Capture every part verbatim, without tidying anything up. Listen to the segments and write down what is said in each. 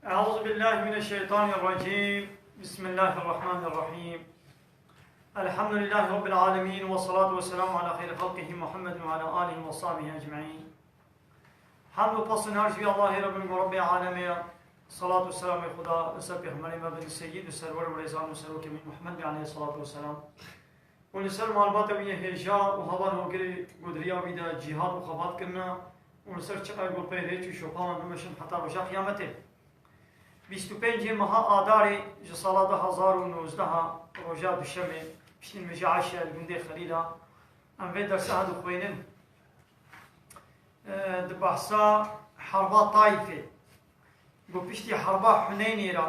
أعوذ بالله من الشيطان الرجيم. بسم الله الرحمن الرحيم. الحمد لله رب العالمين، والصلاة والسلام على خير خلقه محمد وعلى آله وصحبه أجمعين. Hamd û pes û nar ji vî Allahê re bin ku Rebbê alemê ye. Salat û selamê Xuda li ser Pêxemberê me bin, Seyyid û Serwer û Rêzan û Serokê me Muhammed aleyhissalatu vesselam. Û li ser malbata wî yê hêja û heval hogirê ku di riya wî de cîhad û xebat kirine û li ser çiqay ku pê rêç û şopa wan bimeşin heta roja qiyametê. Bîst û pêncê meha Adarê ji sala du hezar û nozdeh, roja Duşemê, piştî nimêja Eşê li gundê Xelîla, em vê dersa dixwînin. E, di behsa herba Taîfê, ku piştî herba Huneynê re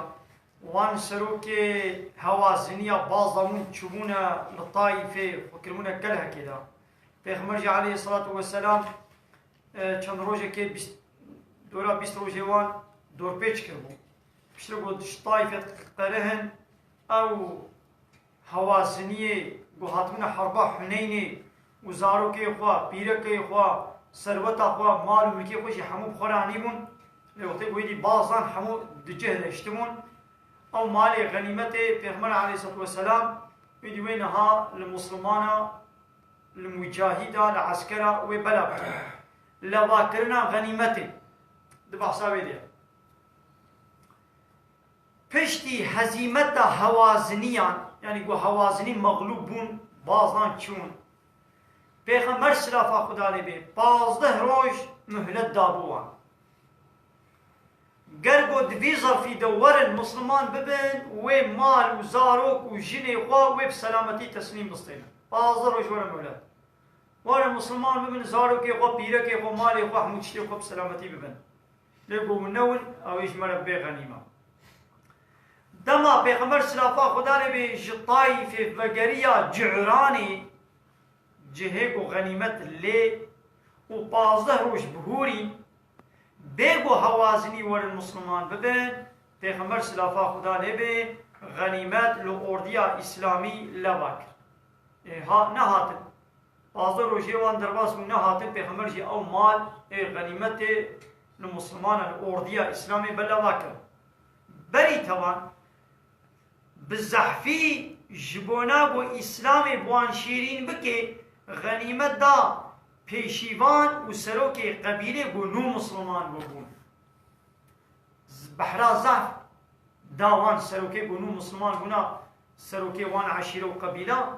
wan serokê hewaziniya baz dabûn çûbûne li Taîfê, xwe kiribûne kelhekê de. Pêxember jî aleyhisselatu vesselam, e, çend rojekê bîst, dora bîst rojê wan dorpêç kiribû. Piştre got, ji Taîfê qerihin, ew hewaziniyê ku hatibûne herba Huneynê û zarokê xwe, pîrekê xwe, serweta xwe, mal û milkê xwe jî hemû bi xwe re anîbûn. Lê wextê ku êdî baz dan, hemû di cih de hiştibûn. Ew malê xenîmetê Pêxember aleyhisselatu vesselam êdî wê niha li Muslimana, li mucahîda, li eskera wê belav kir. Levakirina xenîmetê di behsa wê de ye. Piştî hezîmeta hewaziniyan, yanî ku hewazinî mexlûb bûn, baz dan çûn, Pêxember silafa Xuda lê bê, pazdeh roj muhlet dabû wan. Ger ku di vî zerfî de werin Musliman bibin, wê mal û zarok û jinê xwe wê bi selametî teslîm bistênin. Pazdeh roj werin muhlet. Werin Musliman bibin, zarokê xwe, pîrekê xwe, malê xwe, hemû tiştê xwe bi selametî bibin. Lê ku hûn newin, ew ê ji me re bê xenîme. Dema Pêxember silafa Xuda lê bê ji Taîfê vegeriya Cihranê, cihê ku xenîmet lê û pazdeh roj bihûrî, bê ku hewazinî werin Musliman bibin, Pêxember silafa Xuda lê bê xenîmet li ordiya Îslamî leva kir. Ê, ha, nehatin. Pazdeh rojê wan derbas bûn, nehatin, Pêxember jî ew mal ê xenîmetê li Muslimana, li ordiya Îslamê belava kir. Berî tevan, bi zehfî ji bona ku Îslamê bi wan şîrîn bike, xenîmet da pêşîvan û serokê qebîlê ku nû Musliman bûbûn. Z-, behra zehf da wan serokê ku nû Musliman bûna, serokê wan eşîre û qebîla.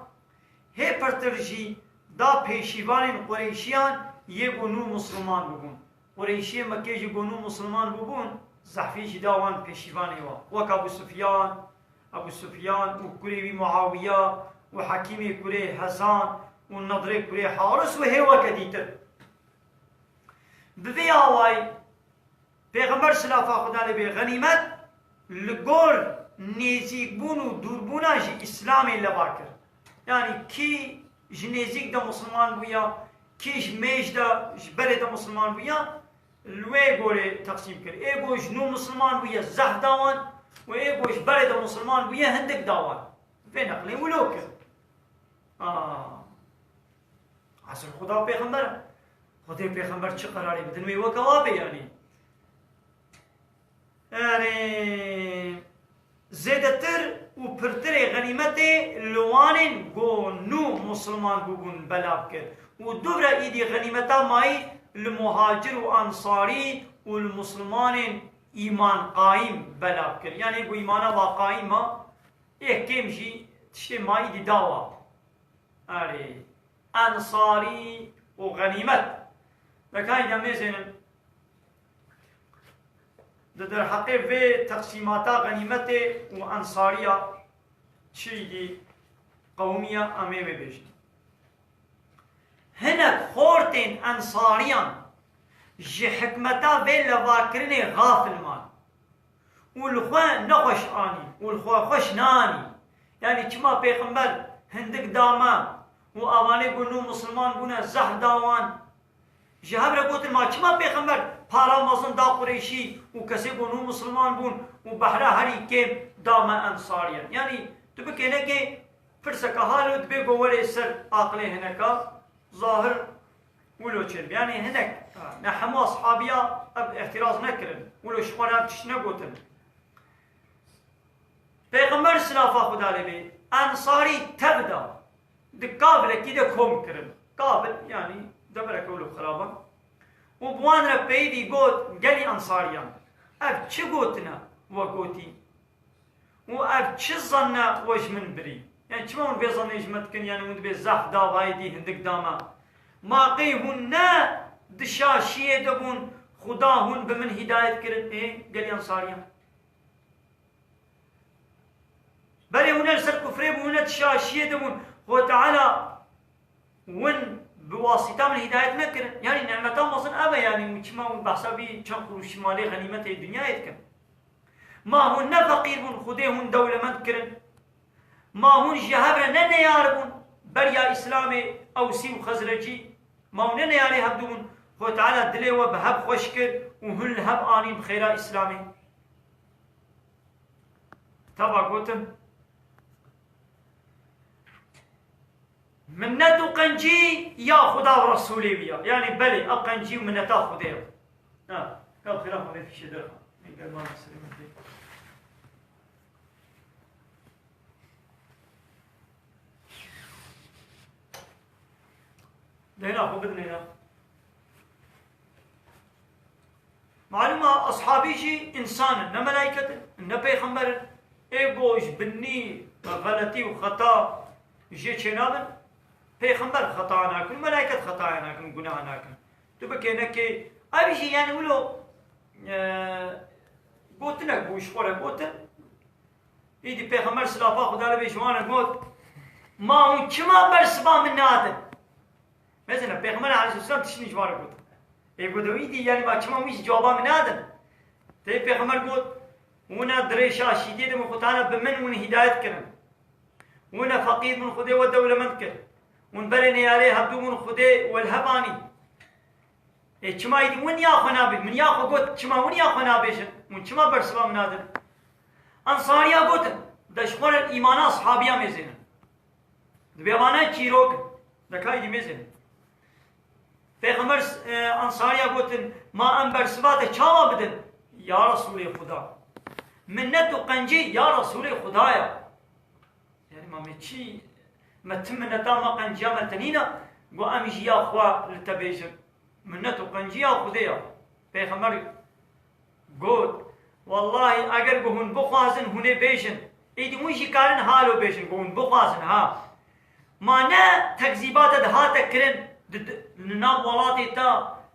Hê pirtir jî da pêşîvanên Qureyşiyan yê ku nû Musliman bûbûn. Qureyşiyê Mekkê jî ku nû Musliman bûbûn, zehfî jî da wan pêşîvanê wa. Wek Ebû Sufyan, Ebû Sufyan û kurê wî Muawiya û Hekîmê kurê Hezan û Nedrê kurê Haris û hê weke dîtir. Bi vê awayî, Pêxember silafa Xuda lê bê xenîmet li gor nêzîkbûn û dûrbûna ji Îslamê leva kir. Yanî kî ji nêzîk de Musliman bûya, kî ji mêj de, ji berê de Musliman bûya, li wê gorê teqsîm kir. Ê ku ji nû Musliman bûye zehf da wan û ê ku ji berê de Musliman bûye hindik da wan. Vê neqlê wilo kir. Aa. Esil Xuda pêxember e. Xwedê pêxember çi qerarê bidin wê weke wa be yanî. Yanî zêdetir û pirtirê xenîmetê li wanên ku nû Musliman bûbûn belav kir. Û dûvre îdî xenîmeta mayî li muhacir û ensarî û li Muslimanên îman qayîm belav kir. Yanî ku îmana wa qayîm e, yek kêm jî tiştê mayî dî dawa. Erê, ensarî û xenîmet. Dekayî de mêzênin. Di derheqê vê teqsîmata xenîmetê û ensariya çi îdî qewimiya em ê vê bêjin. Hinek xortên ensariyan ji hikmeta vê levakirinê xafil man. Û li xwe nexweş anî û li xwe xweş nanî. Yanî çima pêxember hindik da me û avanê ku nû misilman bûne zehf da wan? Ji hev re gotin, ma çima pêxember para mezin da Qureyşî û kesê ku nû misilman bûn û behra herî kêm da me ensariyan? Yanî tu bikê nekê pirseke halo dibê ku werê ser aqilê hineka zahir Wilo çêdibe. Yanî hinek, ne hemû ashabiya ev îtiraz nekirin. Wilo ji xwe re ev tişt negotin. Pêxember silafa Xuda lê bê, ensarî tev da, di kavilekî de kom kirin. Kavil, yanî devereke wilo xirab e. Û bi wan re peyivî got, gelî ensariyan, ev çi gotin e we gotî? Û ev çi zan e we ji min birî? Yanî çima hûn vê zanê ji me dikin, yanî hûn dibê zehf davayê dî hindik da me? Ma qey hûn ne di şaşiyê de bûn, Xuda hûn bi min hîdayet kirin, ê gelî ensariyan? Berê hûn ne li ser kufrê bûn, hûn ne di şaşiyê de bûn. Xwe Teala hûn bi wasîta min hîdayet nekirin. Yanî nimeta mezin ev e, yanî hûn çima hûn behsa vî çend qurûşî malê xenîmetê dinyayê dikin? Ma hûn ne feqîr bûn, Xwedê hûn dewlemend kirin? Ma hûn ji hev re ne neyar bûn beriya Îslamê, Ewsî û Xezrecî? Ma hûn ne neyarê hevdû bûn? Xwe Teala dilê we bi hev xweş kir û hûn li hev anîn bi xêra Îslamê. Teva gotin, minnet û qencî ya Xuda û Resûlê wî ya. Yanî belê, ev qencî û minneta Xwedê ye. Ha, ka xêra xwe vê fîşê derxan. Ê gel mala Silêman bê. Dayna xwe bidinê ya. Malûm e, ashabî jî însan in, ne melayket in, ne pêxember in. Ê ku ji binî xeletî û xeta jê çênabin, pêxember xetaya nakin, melayket xetaya nakin, guneha nakin. Tu bikê nekê, ev jî, yanî, wilo, e, gotinek bû, ji xwe re gotin. Îdî Pêxember silafa Xuda li bê ji wan re got, ma hûn çima bersiva min nadin? Mesela Pêxember aleyhisselam tiştî ji wan re got. Ê got, îdî, yanî, ma çima wî jî cewaba min nadin? Tê Pêxember got, hûn a dirêşa şîdê de min Xwe Teala bi min hûn hîdayet kirin. Hûn a feqîr min Xwedê we dewlemend kir. Hûn berê neyarê hevdû bûn Xwedê we li hev anî. Ê, çima îdî win ya xwe nabê-, min ya xwe got, çima win ya xwe nabêjin? Hûn çima bersiva min nadin? Ensariya gotin, de ji xwe re îmana sahabiya mêzênin. Dibê vana çîrok in. De ka îdî mêzênin. Pêxember, e, Ensariya gotin, ma em bersiva te çawa bidin? Ya Resûlê Xuda. Minnet û qencî ya Resûlê Xuda ya. Yanî ma me çi, me tim minneta me qenciya me tenîna, got em jî ya xwe li te bêjin. Minnet û qenciya Xwedê ya. Pêxember got, wellahî eger ku hûn bixwazin hûn ê bêjin. Îdî hûn jî karin halo bêjin ku hûn bixwazin ha. Ma ne tekzîbate dihate kirin, di, di, li nav welatê te,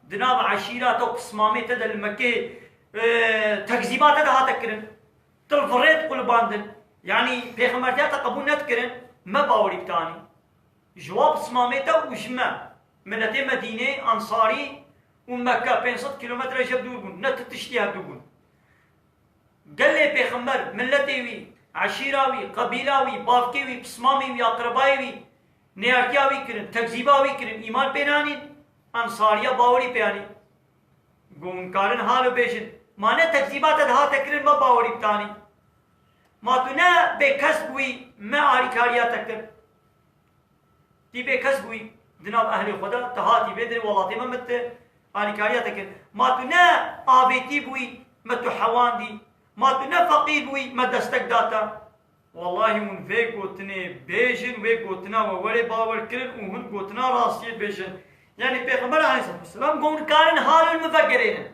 di nav eşîra te û pismamê te de li Mekê, e, tekzîbate dihate kirin. Til virêt qulibandin. Yanî pêxembertiya te qebûl nedikirin, me bawerî bi te anî. Ji wa pismamê te û ji me, miletê Medînê, Ensarî û Mekke pênc sed kîlometre ji hev dûr bûn. Ne tu tiştî hev dû bûn. Gelê pêxember, miletê wî, eşîra wî, qebîla wî, bavkê wî, pismamê wî, aqrebayê wî, neyartiya wî kirin, tekzîba wî kirin, îman pê nanîn, Ensariya bawerî pê anî. Got, hûn karin halo bêjin, ma ne tekzîbate dihate kirin me bawerî bi te anî. Ma tu ne bêkes bûyî me alîkariya te kir. Tî bêkes bûyî di nav ehlê xwe de, te hatî vê derê welatê me, me te alîkariya te kir. Ma tu ne avêtî bûyî me tu hewandî. Ma tu ne feqîr bûyî me destek da te. Wellahî hûn vê gotinê bêjin, wê gotina we werê bawer kirin û hûn gotina rastiyê bêjin. Yanî Pêxember aleyhisselatu vesselam got, hûn karin halo li min vegerênin.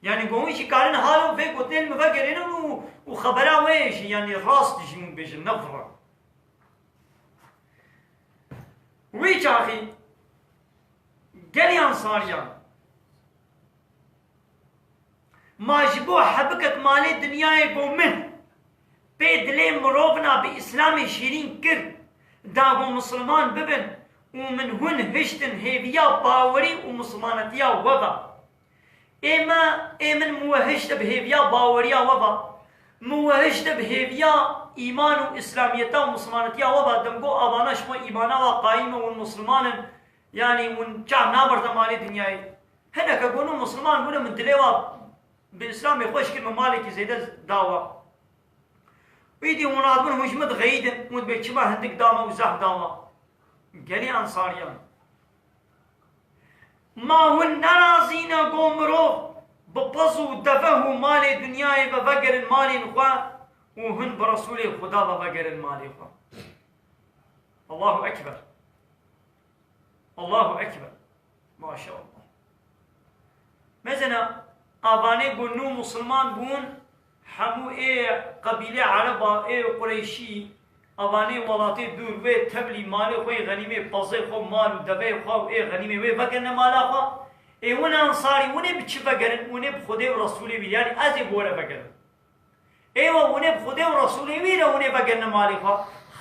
Yanî got, hûn jî karin halo vê gotinê li min vegerênin û, û xebera wê jî, yanî rast jî hûn bêjin, ne vira. Wî çaxî gelî Ensariyan, ma ji bo hebikek malê dinyayê ku min pê dilê mirovina bi Îslamê şîrîn kir, da ku misilman bibin û min hûn hiştin, hêviya bawerî û misilmanetiya we ve. Ê me, ê min, min we hişte bi hêviya baweriya we ve. Min we hişte bi hêviya îman û Îslamiyeta û misilmanetiya we ve. Dem got, avana ji xwe îmana we qayîm e, hûn misilman in. Yanî hûn çav naberte malê dinyayê. Hineke got, hûn misilman bûne, min dilê we bi Îslamê xweş kir, min malekî zêde da we. Îdî hûn radibin, hûn ji min dixeyidin, hûn dibê çima hindik da me û zehf da we. Gelî Ensariyan. Ma hûn nerazî ne ku mirov bi pez û deveh û malê dinyayê ve vegerin malên xwe û hûn bi Resûlê Xuda ve vegerin malê xwe? Allahu Ekber. Allahu Ekber. Maşallah. Mezena, avanê ku nû musulman bûn, hemû ê qebîlê Ereba, ê Qureyşî, avanê welatê dûr, wê tevlî malê xwe yê xenîmê, pezê xwe, mal û deveyê xwe û ê xenîmê wê vegerine mala xwe. Ê win ensarî, winê bi çi vegerin? Winê bi Xwedê û Resûlê wî, yanî ez ê bi we re vegerim. Êwa winê bi Xwedê û Resûlê wî re winê vegerine malê xwe.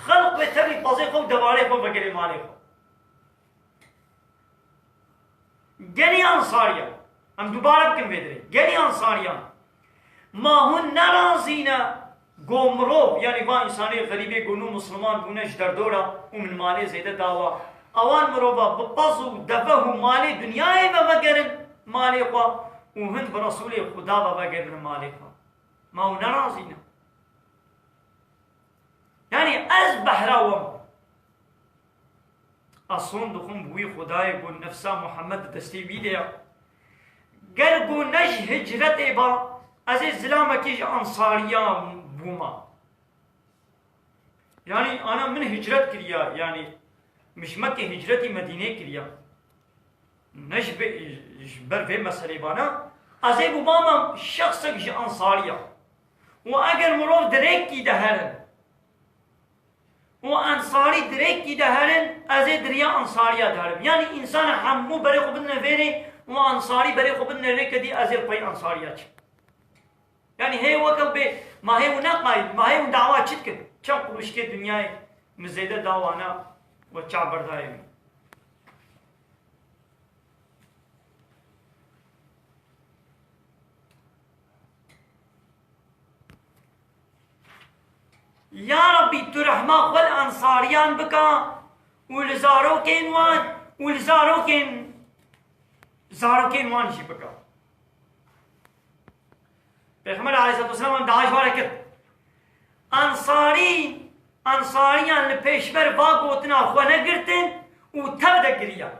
Xelq wê tevlî pezê xwe û devarê xwe vegerê malê xwe. Gelî ensariyan, em dubare bikin vê dirê. Gelî ensariyan, ma hûn nerazî ne ku mirov, yanî va însanê xerîbê ku nû misliman bûne ji derdora û min malê zêde dawa, ewan mirova bi pez û deveh û malê dinyayê ve vegerin malê xwe û hin bi Resûlê Xuda ve vegerin malê xwe. Ma hûn nerazî ne? Yanî ez behra we me. Ez son dixwim bi wî Xwedayê ku nefsa Muhammed di destê wî de ya. Ger ku ne ji hicretê ba, ez ê zilamekî ji ensariya bûma. Yanî ana min hicret kiriya, yanî min ji Mekkê hicretî Medînê kiriya. Ne ji be-, ji ber vê meselê bana, ez ê bûbama şexsek ji ensariya. Û eger mirov dirêkî de herin, û ensarî dirêkî de herin, ez ê diriya ensariya de herim. Yanî însan hemû berê xwe bidine vêrê û ensarî berê xwe bidine rêke dî, ez ê li pey ensariya çim. Yanî hê weke bê, ma hê û neqayî, ma hê û dawa çi dikin? Çend quruşkê dinyayê min zêde dawana we çav berdayê min. Ya Rabbî, tu rehma xwe li ensariyan bika û li zarokên wan û li zarokên zarokên wan jî bika. Pêxember aleyhisselatu vesselam em dawa ji we re kir. Ensarî, ensariyan li pêşber va gotina xwe negirtin û tev de giriyan.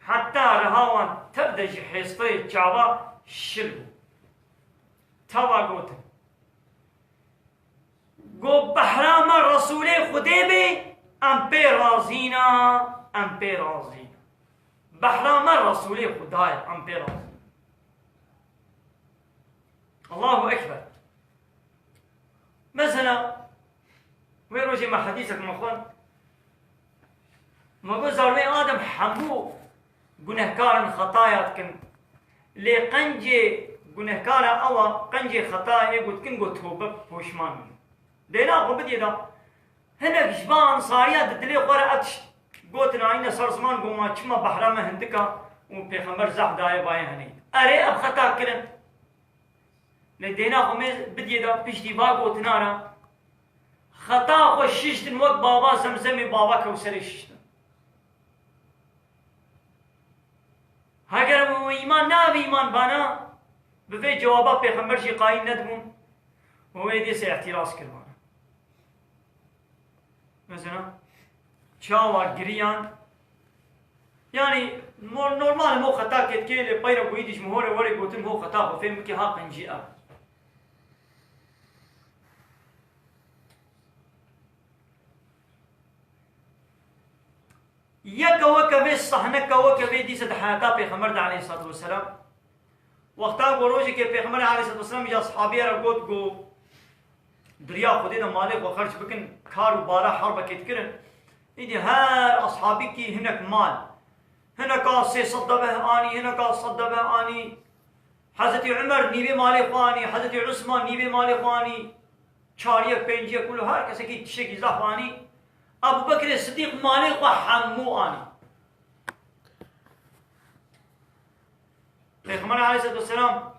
Heta riha wan tev de ji hêstayê çava şil bû. Teva gotin. Got, behra me Resûlê Xwedê bê, em pê razî ne, em pê razî ne. Behra me Resûlê Xuda ye, em pê razî ne. Allahu Ekber. Mesela, wê rojê me hedîsek me xwend. Me got, zarokê Adem hemû gunehkar in, xetaya dikin. Lê qencê gunehkara ew a, qencê xetayê ê ku dikin, got, tobe, poşman bin. Dêna xwe bidiyê da. Hinek ji van ensariya di dilê xwe re ev tişt gotin, ayîne ser ziman, got, ma çima behra me hindik a û pêxember zehf daye bayê henê. Erê, ev xeta kirin. Lê dêna xwe me bidiyê da piştî va gotina re, xeta xwe şiştin wek bava Zemzemê, bava Kewserê şiştin. Heger we îman neavî îman bana, bi vê cewaba pêxember jî qayîl nedibûn û wê dê se îtiraz kiribana. Mesela, çawa giriyan? Yanî, mor-, normal mo xeta ketkê lê peyra ku îdî ji mihorê werê gotin mo xeta xwe fêm bike ha qencî ev. Yeke weke vê sahneke weke vê dîse di heyata Pêxember de aleyhissalatu vesselam. Wexta ku rojekê Pêxember aleyhissalatu vesselam ji ashabiyê re got ku diriya Xwedê de malê xwe xerc bikin, kar û bara herbekê dikirin. Îdî her ashabîkî hinek mal. Hineka sê sed deveh anî, hineka sed deveh anî. Hezretî Umer nîvê malê xwe anî, Hezretî Usman nîvê malê xwe anî. Çariyek, pênciyek, kulu her kesekî tiştekî zehf anî. Ebu Bekirê Sidîq malê xwe hemû anî. Pêxember aleyhisselatu vesselam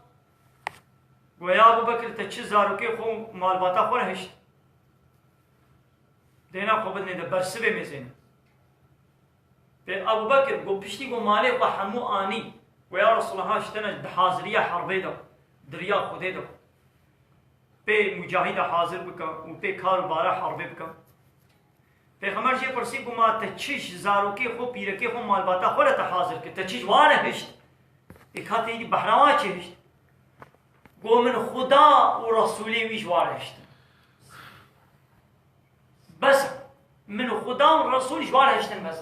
got, ya Ebu Bekir, te çi zarokê xwe û malbata xwe re hişt? Dêna xwe bidinê de bersivê mêzêne. Pê Ebu Bekir got, piştî got malê xwe hemû anî. Got, ya Resulallah, ha ji te ne di haziriya herbê de, di riya Xwedê de. Pê mucahîda hazir bike û pê kar û bara herbê bike. Pêxember jê pirsî, got, "Ma te çi ji zarokê xwe, pîrekê xwe, malbata xwe re te hazir kir? Te çi ji wan re hişt?" Ê, ka tê dî behra wan çi hişt? Got, "Min Xuda û Resûlê wî ji wan re hiştin. Bes, min Xuda û Resûl ji wan re hiştin bes."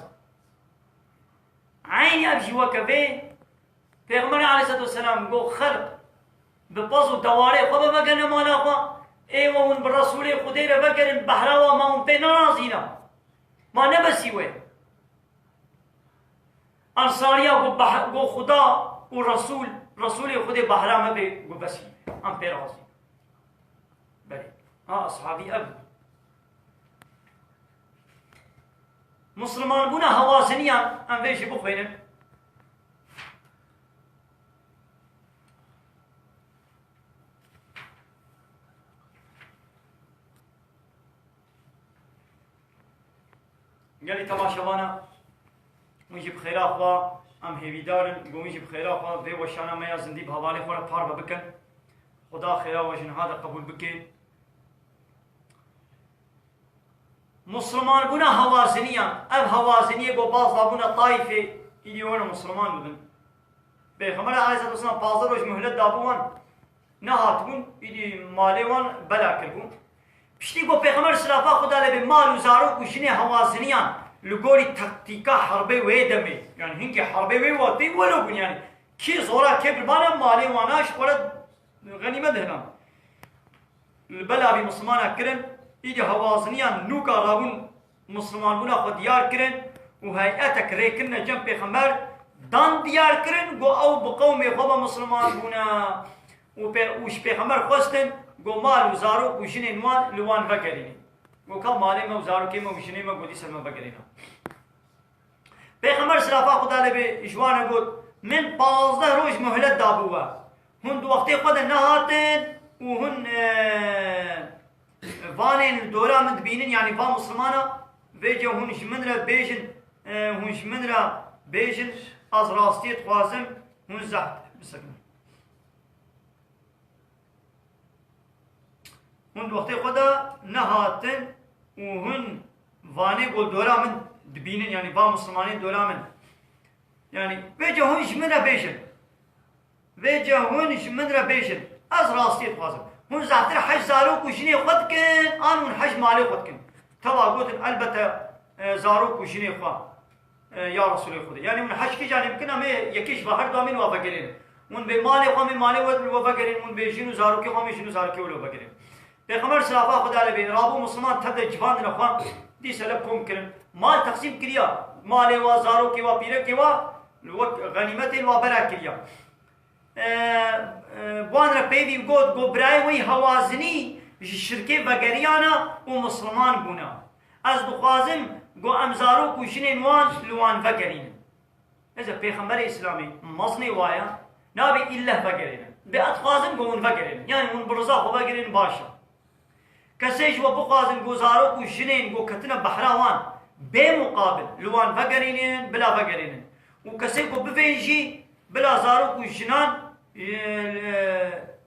Eynî ev jî weke vê, Pêxemberê aleyhisselatu vesselam got, "Xelq bi pez û dewarê xwe ve vegerine mala xwe, ê we hûn bi Resûlê Xwedê re vegerin, behra wa ma hûn pê nerazî ne. Ma ne besî we." Ensariya got, "Beh-, got Xuda û Resûl, Resûlê Xwedê behra me bê, got besî me. Em pê razî ne." Belê. Ha, eshabî ev bû. Mislimanbûna Hewaziniyan, em vê jî bixwînin. Gelî temaşevana, hûn jî bi xêra xwe, em hêvîdar in, ku hûn jî bi xêra xwe vê weşana me ya zindî bi hevalê xwe re parve bikin. Xuda xêra we ji niha de qebûl bike. Mislimanbûna Hewaziniyan, ev Hewaziniyê ku baz dabûna Taîfê, îdî were misliman bibin. Pêxember aleyhisselatu vesselam pazdeh roj muhlet dabû wan, nehatibûn, îdî malê wan bela kiribû. Piştî ku Pêxember silafa Xuda lê bê mal û zarok û jinê Hewaziniyan li gorî taktîka herbê wê demê, yani hinkê herbê wê wextê welo bûn, yani kê zora kê birbana malê wana ji xwe re xenîmet dihilan. Li bela vî Mislimana kirin, îdî Hewaziniyan nûka rabûn Mislimanbûna xwe diyar kirin û heyetek rê kirine cem Pêxember, dan diyar kirin, got, "Ew bi qewmê xwe ve Misliman bûne." Û pê-, û ji Pêxember xwestin, got, "Mal û zarok û jinên wan li wan vegerînin." Got, "Ka malê me û zarokê me û jinê me, got, dîsa me vegerîne." Pêxember silafa Xuda lê bê ji wan re got, "Min pazdeh roj muhlet dabû we. Hûn di wextê xwe de nehatin û hûn, e, vanên li dora min dibînin, yanî van Mislimana, vêce hûn ji min re bêjin, e, hûn ji min re bêjin, ez rastiyê dixwazim, hûn zehf bisekinin." Hûn di wextê xwe de nehatin û hûn vanê ku dora min dibînin, yanî van Mislimanên dora min. Yanî vêce hûn ji min re bêjin. Vêce hûn ji min re bêjin. Ez rastiyê dixwazim. Hûn zehtir hej zarok û jinê xwe dikin, an hûn hej malê xwe dikin? Teva gotin, elbete, e, zarok û jinê xwe. E, ya Resûlê Xwedê. Yanî hûn hej kîjanê bikin, em ê yekê ji va her du em ê li we vegerînin. Hûn bê malê xwe, em ê malê we li we vegerînin, hûn bê jin û zarokê xwe, em ê jin û zarokê we li we vegerînin. Pêxember silafa Xwedê lê bê, rabû Misliman tev de civan dine xwe, dîse lev kom kirin. Mal teqsîm kiriya. Malê wa, zarokê wa, pîrekê wa, li wek xenîmetê li wa bera kiriya. E, e, bi wan re peyvî got, got, "Birayê wî Hewazinî ji şirkê vegeriyana û Misliman bûne. Ez dixwazim, got, em zarok û jinên wan li wan vegerînin." Êza Pêxemberê Îslamî mezinê wa ye, nabê îlleh vegerêne. Bê ez dixwazim, got, hûn vegerêne. Yanî hûn bi riza xwe vegerên baş e. Kesê ji we bixwazin, got, zarok û jinên, got, ketine behra wan, bê muqabil li wan vegerînin, bila vegerînin. Û kesê, got, bivên jî, bila zarok û jinan, e,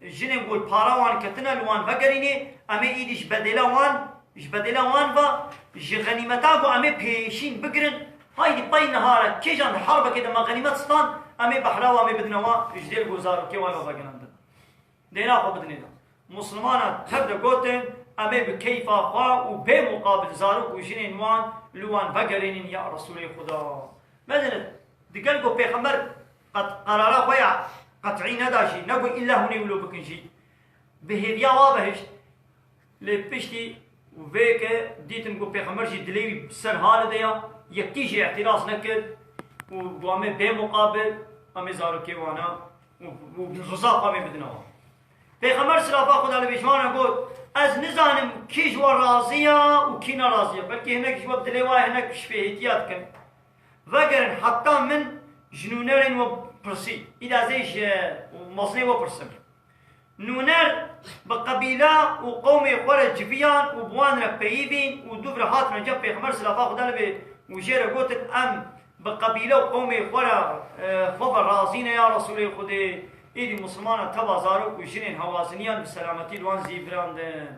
jinên, got, para wan ketine, li wan vegerînê, em ê îdî ji bedêla wan, ji bedêla wan ve, ji xenîmeta, got, em ê pêşîn bigirin, haydî pey niha re, kêjan di herbekê de me xenîmet stand, em ê behra wan, em ê bidine wan, ji dêl, got, zarokê wan ve vegerandin. Dêna xwe bidinê de. Muslimana tev de gotin, em ê bi keyfa xwe û bê muqabil zarok û jinên wan li wan vegerînin ya Resûlê Xuda. Medine, digel ku Pêxember qet qerara xwe ya qet'î neda jî, ne ku îlla hûn ê wilo bikin jî. Bi hêviya wa ve hişt. Lê piştî vê ke dîtin ku Pêxember jî dilê wî ser halê de ya, yekî jî îtiraz nekir û got, "Em ê bê muqabil, em ê zarokê wana û, û riza xwe em ê bidine wan." Pêxember silafa Xuda li bê ji wan re got, "Ez nizanim kî ji we razî ye û kî nerazî ye. Belkî hinek ji we bi dilê wa ye, hinek ji fêhîtiya dikin. Vegerin heta min ji nûnerên we pirsî. Îda ez ê ji mezinê we pirsim." Nûner bi qebîle û qewmê xwe re civiyan û bi wan re peyivîn û dûv re hatine cem Pêxember silafa Xuda li bê û jê re gotin, "Em bi qebîle û qewmê xwe re, e, xwe ve razî ne ya Resûlê Xwedê." Êdî Muslimana teva zarok û jinên Hewaziniyan bi selametî li wan zîvirandin.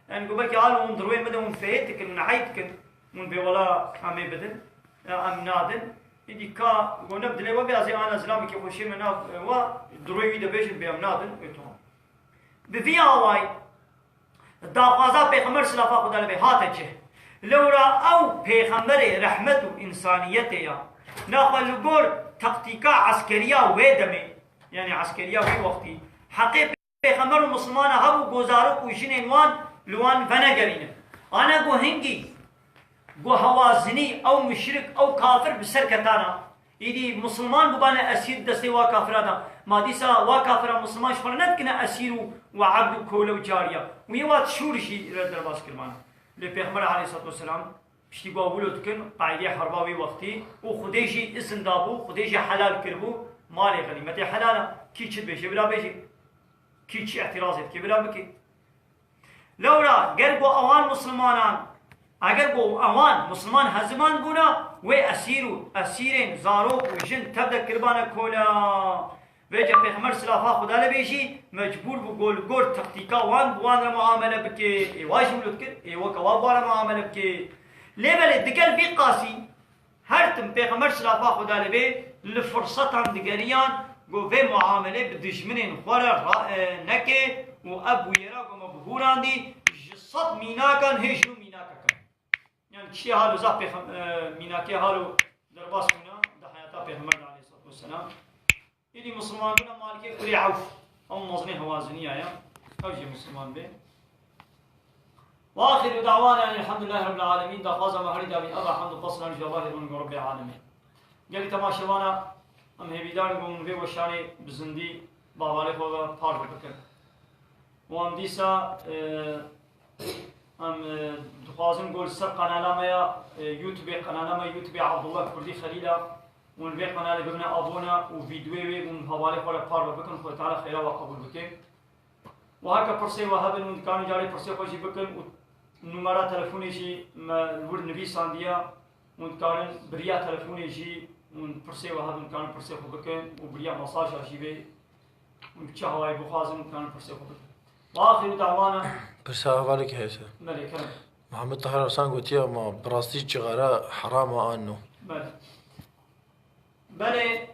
Yanî ku belkî hal hûn di rûyê min de hûn fêh dikin, hûn heyf dikin. Hûn bê wela em ê bidin, ya em nadin. Îdî ka go ne bi dilê we bê, ez ê ana zilamekî xweşê me nav, e, wa, di royê wî de bêjin bê em nadin, wê tamam. Bi vî awayî daxwaza Pêxember silafa Xwedê li bê hate çi? Lewra ew Pêxemberê rehmet û însaniyetê ya. Naxwe li gor taktîka eskeriya wê demê, yanî eskeriya wê wextî, heqê Pêxember û Misilmana hebû ku zarok û jinên wan li wan venegerînin. Ana ku hingî, ku hewazinî ew muşrik, ew kafir bi ser ketana. Îdî Misilman bûbane esîr destê wa kafira de. Ma dîsa wa kafira Misilman ji xwe re nedikine esîr û, û ebd û kole û cariya. Û yê wa şûr jî re derbas kiribane. Lê Pêxember aleyhisselatu vesselam piştî ku wilo dikin, qaîdê herba wî wextî û Xwedê jî izin dabû, Xwedê jî helal kiribû, malê xenîmetê helal e. Kî çi dibêje, bila bêje. Kî çi îtirazê dike, bila bike. Lewra ger ku ewan Misilmanan, eger ku ewan Misilman heziman bûna, wê esîr û esîrên, zarok û jin tev de kiribane kole. Vêca Pêxember silafa Xweda li bê jî mecbûr bû gol gor taktîka wan bi wan re muamele bike. Ê wa jî wilo dikir, ê weke wa bi wan re muamele bike. Lê belê digel vî qasî her tim Pêxember silafa Xweda li bê li firsetan digeriyan ku vê muamelê bi dijminên xwe re ra-, e, neke û ev bûyera ku me bihûrandî ji sed mînakan hê ji nû mînakek e. Yani kiştê halo zaf pêxem-, e, mînakê halo derbas bûna di heyata Pêxember de aleyhissalatu vesselam. Êdî Misilman bûne malikê Kulê Ewf. Ew mezinê hewaziniya ya. Ew jî Misilman bê. Ve axiru da'wana elhamdülillahi rabbil alemin. Daxwaza me herî dawî ev e, hamd û pesnan ji Allahê rûn û Rabbê alemê. Gelî temaşevana em hêvîdar in ku hûn vê weşanê bi zindî bi hevalê xwe ve parve bikin. Û em dîsa, e, em, e, dixwazin ku li ser qenala me ya, e, YouTube, qenala me YouTube Abdullah Kurdî Xelîl e, hûn vê qenalê bibine abone û vîdyoyê wê hûn hevalê xwe re parve bikin, Xwedê Teala xêra we qebûl bike. Û heke pirsê we hebin, hûn dikarin carê pirsê xwe jî bikin û numara telefonê jî me li wir nivîsandiye, hûn dikarin bi riya telefonê jî hûn pirsê we hebin, dikarin pirsê xwe bikin û bi riya mesaja jî bê. Hûn bi çi hawayî bixwazin, hûn dikarin pirsê xwe bikin. Ve axiru da'wana. Pirsa hevalekî heye. Belê, kerem. Mihemed Tahir Arslan gotiye, ma bi rastî cixare heram e an no? Belê. Belê,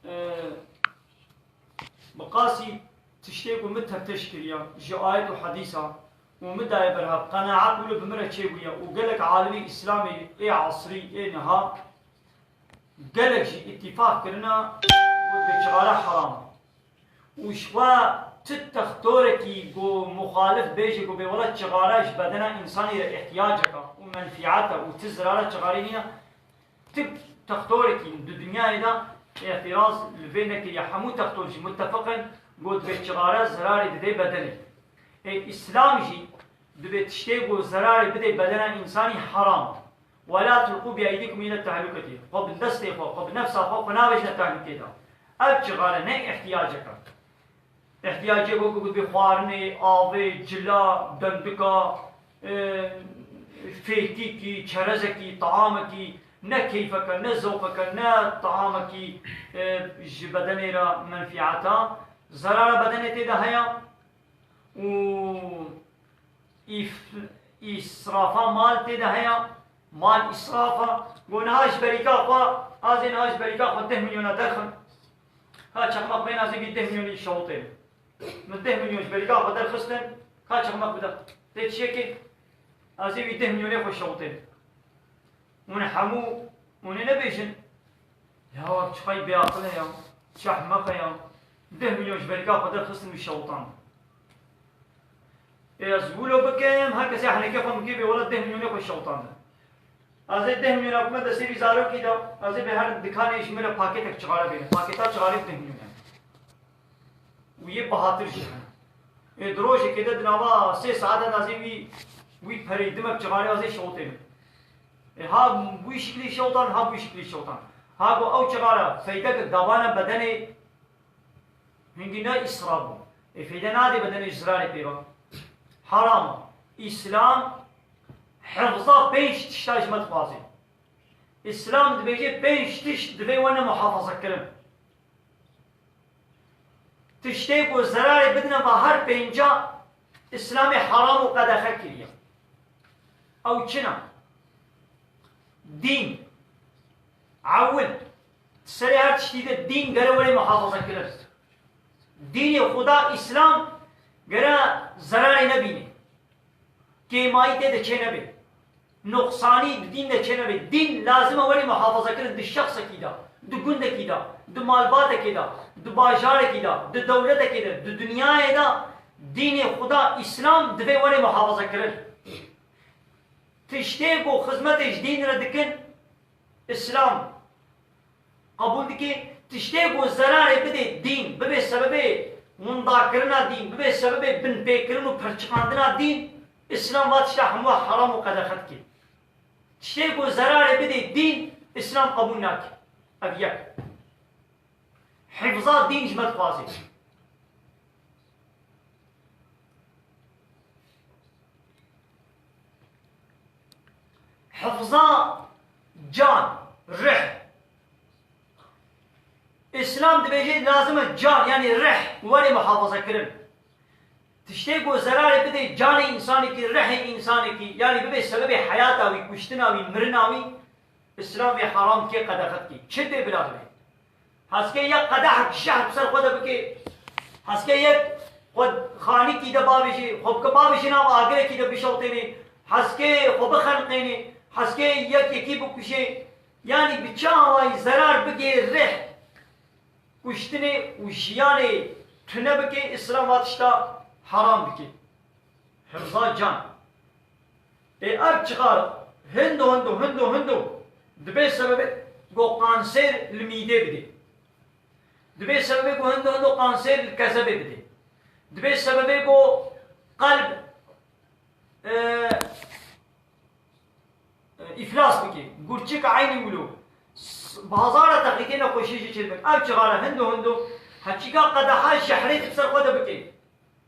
e, bi qasî tiştê ku min teftiş kiriye ji ayet û hedîsan û min daye berhev, qenaet wilo bi min re çêbûye û gelek alimê Îslamê ê esrî, ê niha, gelek jî îtîfaq kirine ku divê cixare heram e. Û ji xwe tu textorekî ku muxalif bêje ku bê wela cixare ji bedena însanî re îhtiyacek e û menfîet e û tu zirara cixarê nîne, tu textorekî di dinyayê de îtiraz li vê nekiriye. Hemû textor jî mutefiq in ku divê cixare zirarê didê bedenê. Ê Îslam jî divê tiştê ku zerarê bidê bedena însanî heram e. "Ve la tulqû bi eydîkum île tehluketî." Xwe bi destê xwe, xwe bi nefsa xwe, xwe navêjine tehlukê de. Ev cixare ne îhtiyacek e. Îhtiyacê ku, ku bi xwarinê, avê, cila, dendika, e, fêtîkî, çerezekî, taamekî, ne keyfeke, ne zewqeke, ne taamekî, e, ji bedenê re menfîeta, zerara bedenê tê de heye. Û îf-, îsrafa mal tê de heye. Mal îsraf e. Go niha ji berîka xwe, ez ê niha ji berîka xwe deh milyona derxim. Ka çeqmek bên, ez ê vî deh milyonî şewitêm. Min deh milyon ji berîka xwe derxistin, ka çeqmek bide. Tê çiyekê, ez ê vî deh milyonê xwe şewitêm. Hûn hemû, hûn ê nebêjin, "Ya çi qey bêaqil e ya, çi ehmeq e ya, deh milyon ji berîka xwe derxistin û şewitand." Ê ez wilo bikim, her kesê henekê xwe bikê bê wela deh milyonê xwe şewitandin. Ez ê deh milyona ku me destê vî zarokî de, ez ê bi her dikanê ji min re paketek cixare bêne. Paketa cixarê deh milyon e. Û yê bihatir jî hene. Ê di rojekê de di nava sê saete de ez ê wî, wî pereyî dimek cixarê ez ê şewitênim. Ê ha wî şiklî şewtan, ha wî şiklî şewtan. Ha ku ew cixare feydeke dabane bedenê, hingî ne îsraf bû. Ê feyde nade bedenê, ji zirarê pê ve. Heram e. Îslam hifza pênc tişta ji me dixwaze. Îslam dibêje pênc tişt divê wene muhafaza kirin. Tiştê ku zerarê bidine va her pênca, Îslamê heram û qedexe kiriye. Ew çi ne? Dîn. Ewil. Serê her tiştî de dîn gere were muhafaza kirin. Dînê Xuda, Îslam, gere zerarê nebîne. Kêmayî tê de çênebe. Noqsanî di dîn de çênebe. Dîn lazim e were muhafaza kirin di şexsekî de, di gundekî de, di malbatekê de, di bajarekî de, di dewletekê de, di dinyayê de dînê Xuda, Îslam, divê were muhafaza kirin. Tiştê ku xizmetê ji dîn re dikin, Îslam qebûl dike. Tiştê ku zerarê bidê dîn, bibe sebebê windakirina dîn, bibe sebebê binpêkirin û pirçiqandina dîn, Îslam va tişta hemû heram û qedexe dike. Tiştê ku zerarê bidê dîn, Îslam qebûl nake. Ev yek. Hifza dîn ji me dixwaze. Hifza can, rih. Îslam dibêje lazim e can, yanî rih, were muhafaza kirin. Tiştê ku zerarê bidê canê însanekî, rihê însanekî, yanî bibe sebebê heyata wî, kuştina wî, mirina wî, Îslam vê heram dike, qedexe dike. Çi dê bila dibe? Hezkê yek qedehek jehr bi ser xwe de bike. Hezkê yek xwe xanîkî de bavêjê, xwe bike bavêjê nav agirekî de bişewtênê. Hezkê xwe bixeniqênê. Hezkê yek yekî bikujê. Yanî bi çi awayî zerar bigê rih kuştinê û jiyanê tune bike, Îslam va tişta heram dike. Hifza can. Ê ev çixar hindo hindo hindo hindo dibe sebebê ku kanser li mîdê bidê. Dibe sebebê ku hindo hindo kanser li kezebê bidê. Dibe sebebê ku qelb, e, e, îflas bike. Gurçik eynî wilo. S-, bi hezara tehlîkê nexweşiyê jî çêdibin. Ev çixare hindo hindo heçîka qedeha jehrê di ser xwe de bike.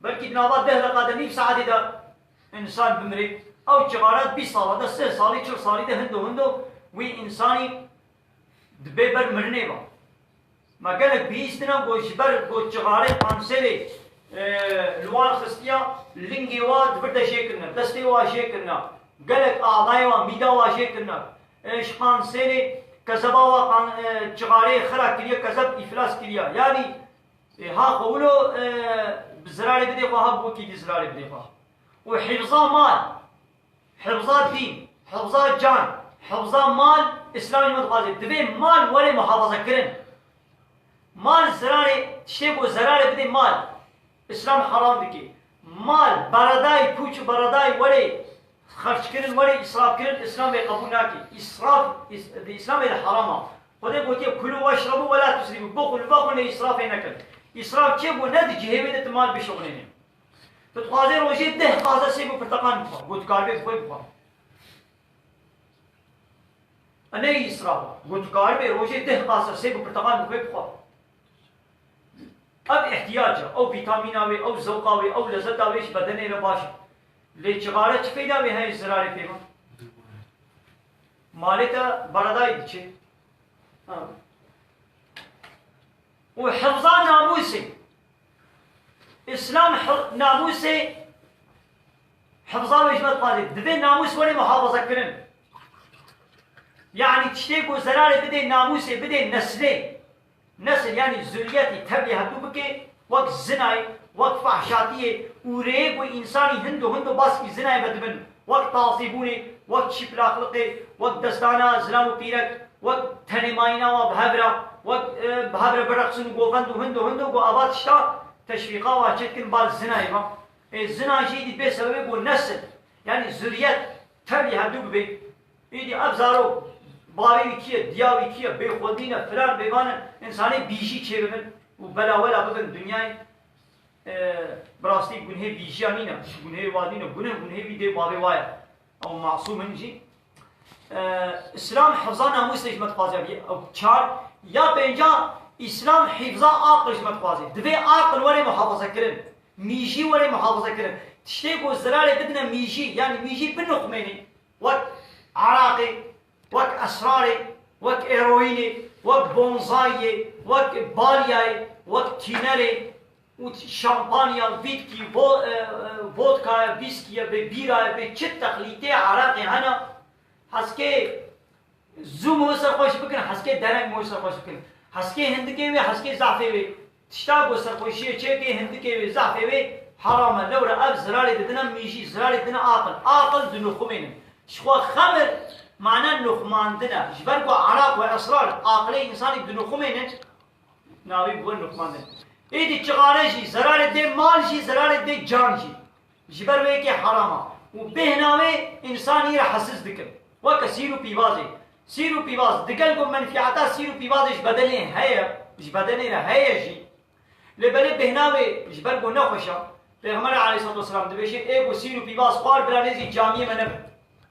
Belkî di nava deh deqa de, nîv saetê de însan bimire. Ew çixare bîst sala de, sih salî, çil salî de hindo hindo wî însanî dibe ber mirinê ve. Me gelek bihîstine ku ji ber ku çixarê kanserê, e, li wan xistiya, lingê wa di vir de jê kirine, destê wa jê kirine, gelek adayê wa, mîda wa jê kirine. E, ji kanserê kezeba wa kan-, e, çixarê xira kiriye, kezeb îflas kiriye. Yanî, e, ha xwe wilo, e, bi zirarê bidê xwe, ha bi wekî dî zirarê bidê xwe. Û hifza mal. Hifza dîn, hifza can, hifza mal, Îslam ji me dixwaze. Divê mal were muhafaza kirin. Mal zirarê, tiştê ku zerarê bidê mal, Îslam heram dike. Mal, beredayî, pûç û beredayî were xerc kirin, were îsraf kirin, Îslam vê qebûl nake. Îsraf, îs-, di Îslamê de heram e. Xwedê gotiye, "Kulû weşrebû we la tusrîfû." Bixwin, vexwin, lê îsrafê nekin. Îsraf çi bû? Ne di cihê wê de tu mal bişuxulênî. Tu dixwazî rojê deh qase sêv û pirteqan bixwe. Got, "Karibê bi xwe bixwe." E, ne îsraf e. Got, "Karibê rojê deh qase sêv û pirteqan bi xwe bixwe." Ev ihtiyac e. Ew vîtamîna wê, ew zewqa wê, ew lezeta wê ji bedenê re baş e. Lê çixare çi feyda wê heye, zirarê pê ve? Malê te beredayî diçe. Ha. Û hifza namûsê. Îslam hi-, namûsê hifza wê ji me dixwaze. Divê namûs were muhafaza kirin. Yanî tiştê ku zerarê bidê namûsê, bidê neslê. Nesil, yanî zuriyetê tevlî hevdû bike, wek zinayê, wek fahşatiyê û rêyê ku însanî hindo hindo baskî zinayê vedibin, wek tazîbûnê, wek çîplaqliqê, wek destana zilam û pîrek, wek tenêmayîna wa bi hev re, wek, e, bi hev re bireqsin û govend û hindo hindo ku ava tişta teşwîqa wa çêdikin bar zinayê ve. Ê zina jî dî bê sebebê ku nesil, yanî zuriyet tevlî hevdû bibe. Îdî ev zarok, bavê wî kî ye, diya wî kî ye, bêxwedî ne, filan bêvan e, însanê bîjî çêbibin û belawela bibin dinyayê. E, bi rastî gunhê bîjiya nîne, gunhê wa nîne, guneh, gunhê wî dê bavê wa ye. Ew masûm in jî. E, Îslam hifza namûsê ji me dixwaze. Ew çar, ya pênca, Îslam hifza aqil ji me dixwaze. Divê aqil were muhafaza kirin. Mîjî were muhafaza kirin. Tiştê ku zirarê bidine mîjî, yanî mîjî binuxmênê. Wek eraqê, wek esrarê, wek eroînê, wek bonzayiyê, wek balyayê, wek tînerê û şampanya, vîtkî, vo-, e, e, vodkaya, vîskîye, bê bîraye, bê çi texlîtê eraqê hene, heskê Zû mû serxweş bikin, heskê dereng mû serxweş bikin. Heskê hindikê wê, heskê zafê wê. Tişta ku serxweşiyê çêkê hindikê wê, zafê wê heram e. Lewra ev zirarê didine mîjî, zirarê didine aqil. Aqil dinixumênin. Ji xwe xemir mana nuxmandin e. Ji ber ku eraq û esrar aqilê însanî dinixumênin, navê bi we nuxmandin. Êdî çixare jî zirarê dê, mal jî zirarê dê, can jî. Ji ber wê yekê heram e. Û bêhna wê însan î re hesiz dikin. Weke sîr û pîvazê. Sîr û pîvaz, digel ku menfîeta sîr û pîvazê ji bedenê heye, ji bedenê re heye jî. Lê belê bêhna wê ji ber ku nexweş e. Pêxemberê aleyhisselatu vesselam dibêje, ê ku sîr û pîvaz xwar bila nêzî camiyê me nebin.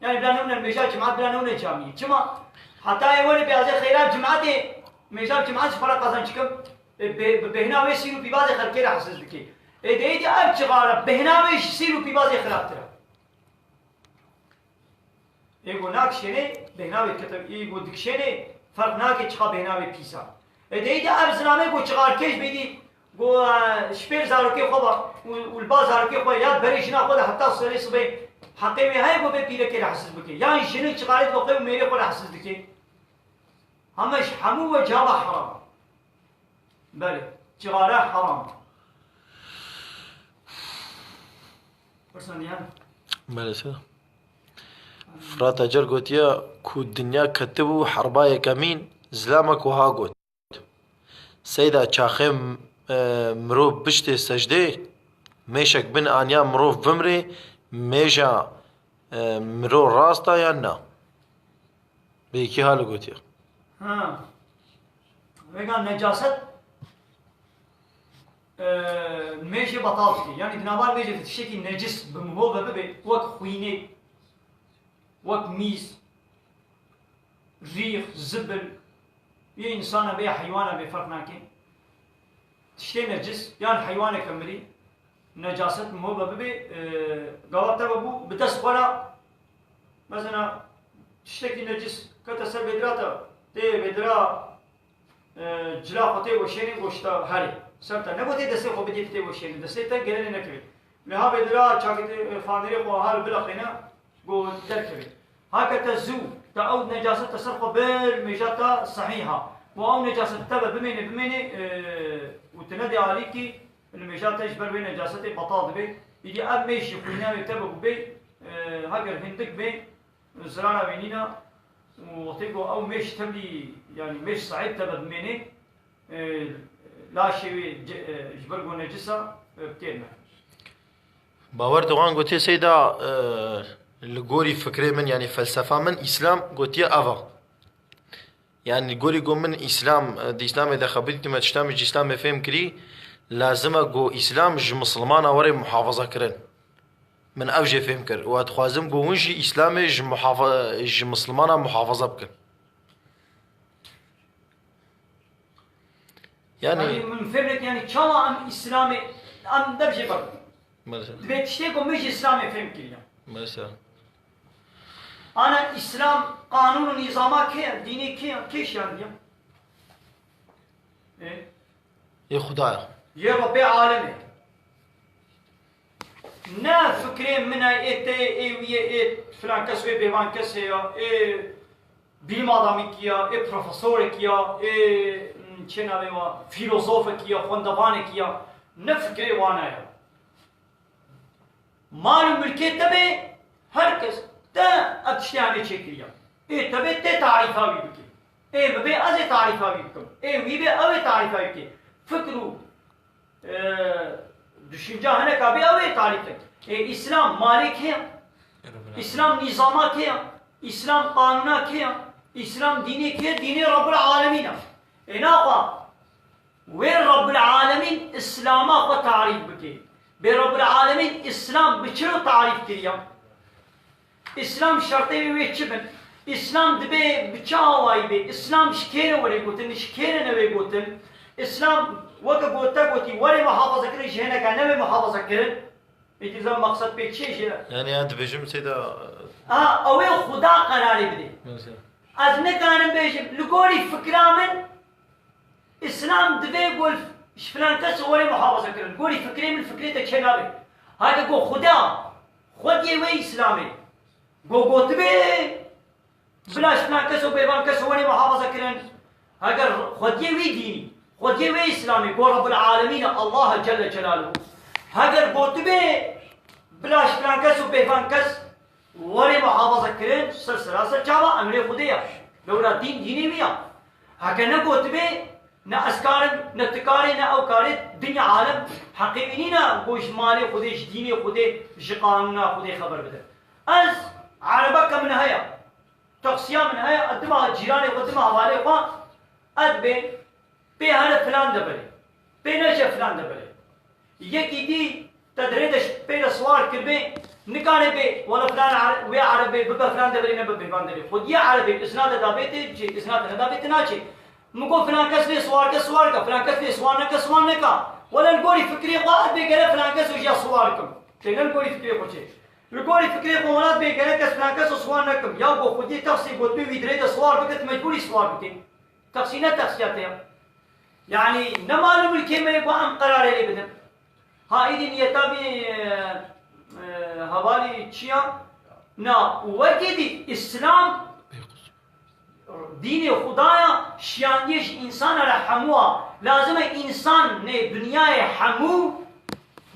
Yani bila newne mêja cimat, bila newne camiyê. Çima? Heta ê were beyazê xeyra cimatê, mêja cimat ji xwe re qazanç kim. E, bi, bi bêhna wê sîr û pîvazê xelkê re hesiz dike. Ê de êdî ev çixare bêhna wê ji sîr û pîvazê xirabtir e. Ê ku nakişênê bêhna wê dikete, ê ku dikişênê ferq nake çiqa bêhna wê pîs e. Ê de êdî ev zilamê ku çixarkêş bêdî, ku, e, ji pêr zarokê xwe ve û, û li ba zarokê xwe ya berê jina xwe de heta serê sibê heqê wê heye ku vê pîrekê re hesiz bike. Yan jinik çixarê dixwe û mêrê xwe re hesiz dike. Heme ji hemû we cava heram. Belê, cixare heram. Pirsan diyan? Belê, sir. Firat Acar gotiye ku dinya ketibû herba yekemîn, zilamek wiha got. Seyda çaxê m-, e, mirov biştê secdê, mêşek bin aniya mirov bimrê, mêja, e, mirov rast a yan na? Bi yekî hal gotiye. Ha. Vêga necaset, e, mêjê betal dike. Yani di nava mêjê de tiştekî necis bi miho ve bibe, wek xwînê, wek mîz, rîx, zibil, yê însana be ya heywana be ferq nake. Tiştê necis, yan heywaneke mirî, necaset miho ve bibe, e, gava te ve bû, bi dest xwe re, mesela, tiştekî necis kete ser vêdira te, tê vêdira, e, cila xwe tê weşênê, goşta herê. Ser te. Nebo tê destê xwe bidî tê weşênê. Destê te gelenê nekevê. Lê ha vêdira çakê tê, e, fanêrê xwe ha li bilexêne, go derkevê. Hake te zû, te ew necaset te ser xwe bir, mêja te sehîh a. Û ew necaset te ve bimêne, bimêne, e, û tu nedê alîkî, li mêja te ji ber wê necasetê betal dibe. Îdî ev mêj jî xwîna wê te ve û bê, e, heger hindik bê, zirara wê nîna. Û wextê ku ew mêj tevlî, yanî mêj sehîh te ve bimêne, e, laşê wê ce-, e, ji ber ku necis a, e, bi têr me. Bawer Doğan gotiye, Seyda, e, li gorî fikrê min, yanî felsefa min, Îslam gotiye ev a. Yanî li gorî ku min Îslam, e, di Îslamê de xebitî me, tişta min ji Îslamê fêm kirî, lazim e ku Îslam ji Misilmana were muhafaza kirin. Min ev jê fêm kir. Û ez dixwazim ku hûn jî Îslamê ji muhafa-, ji Misilmana muhafaza bikin. Yani, yani min fêm neke, yani çawa em Îslamê, em dev jê ber. Mesela. Divê tiştê ku min ji Îslamê fêm kiriye. Mesela. Ana Îslam qanûn û nîzama kê ye? Dînê kê ye? Kê şiyandiye? Ê? Yê Xwedaya. Yê Rebbê alemê. Ne fikrê min e, ê te, ê wî ye, ê filan kes wê bêvan kesê ya, ê bilim adamekî ya, ê profesorekî ya, ê, çê navê wa, filozofekî ya, xwendevanekî ya. Ne fikrê wan e ya. Mal û milkê te bê, her kes te ev tiştê hemê çêkiriye. Ê te bê tê tarîfa wî bike. Ê min bê ez ê tarîfa wî bikim. Ê wî bê ew ê tarîfa wî bike. Fikr û, e, düşünce hineka bê ew ê tarîf bike. Ê Îslam malê kê ye? Îslam nîzama kê ye? Îslam qanûna kê ye? Îslam dînê kê ye? Dînê Rabbul Alemîn e. Ê naxwe Wê Rabbul Alemîn Îslama xwe tarîf bike. Bê Rabbul Alemîn Îslam bi çi re tarîf kiriye? Îslam şertê wê çi bin? Îslam dibê bi çi awayî bê? Îslam ji kê re were gotin, ji kê re newê gotin? Îslam weke ku te gotî were muhafaza kirin, ji hineka newê muhafaza kirin. Peki zan maqsed pê çi ye jê re? Yani ya dibêjim seyda. A, ew ê Xuda qerarê bidê. Mesela. Ez nikarim bêjim, li gorî fikra min, Îslam divê ku ji filan kes were muhafaza kirin. Gorî fikrê min, fikrê te çê nabe. Hake ku Xuda, Xwediyê wê Îslamê, ku gotibe, Bila ji filan kes û bêvan kes were muhafaza kirin. Heger xwediyê wî dînî, xwediyê wê Îslamê, ku Rabbul Alemîn e, Allah Celle Celaluhu, heger gotibe bila ji filan kes û bêvan kes were muhafaza kirin, ser seraser çava emrê Xwedê ya. Lewra dîn dînê wî ya. Heke negotibe, ne ez karim, ne tu karê, ne ew karê, dinya alem heqê wî nîne ku ji malê Xwedê, ji dînê Xwedê, ji qanûna Xwedê xeber bide. Ez erebeke min heye. Taksiya min heye, ez dima cîranê xwe, dima hevalê xwe, ez dibê pê here filan deverê, pê neçe filan deverê. Yekî dî te dirê de pê de siwar kiribê, nikare bê, wele filan are-, wê erebê bibe filan deverê, nebe bêvan deverê. Xwediyê erebê, izna te dabê tê biçê, izna te nedabê tê naçê. Min got filan kes lê siwar ke, siwar ke, filan kes lê siwar neke, siwar neka. Wele li gorî fikrê xwe ez bê gere filan kes û jiya siwar kim. Têne li gorî fikrê xwe çê. Li gorî fikrê xwe welat bê gere kes filan kes û siwar nekim. Ya ku xwediyê texsî gotibê wî dirê de siwar bike, tu mecbûrî siwar bikî. Texsî ne texsiya te ya. Yanî ne mal û milkê me ye ku em qerarê lê bidin. Ha, êdî niyeta vî, e, e, hevalî çi ya? Na, û wekî dî Îslam dînê Xwedaya şiyandiyê ji însana re hemû a. Lazim e însan nê dinyayê hemû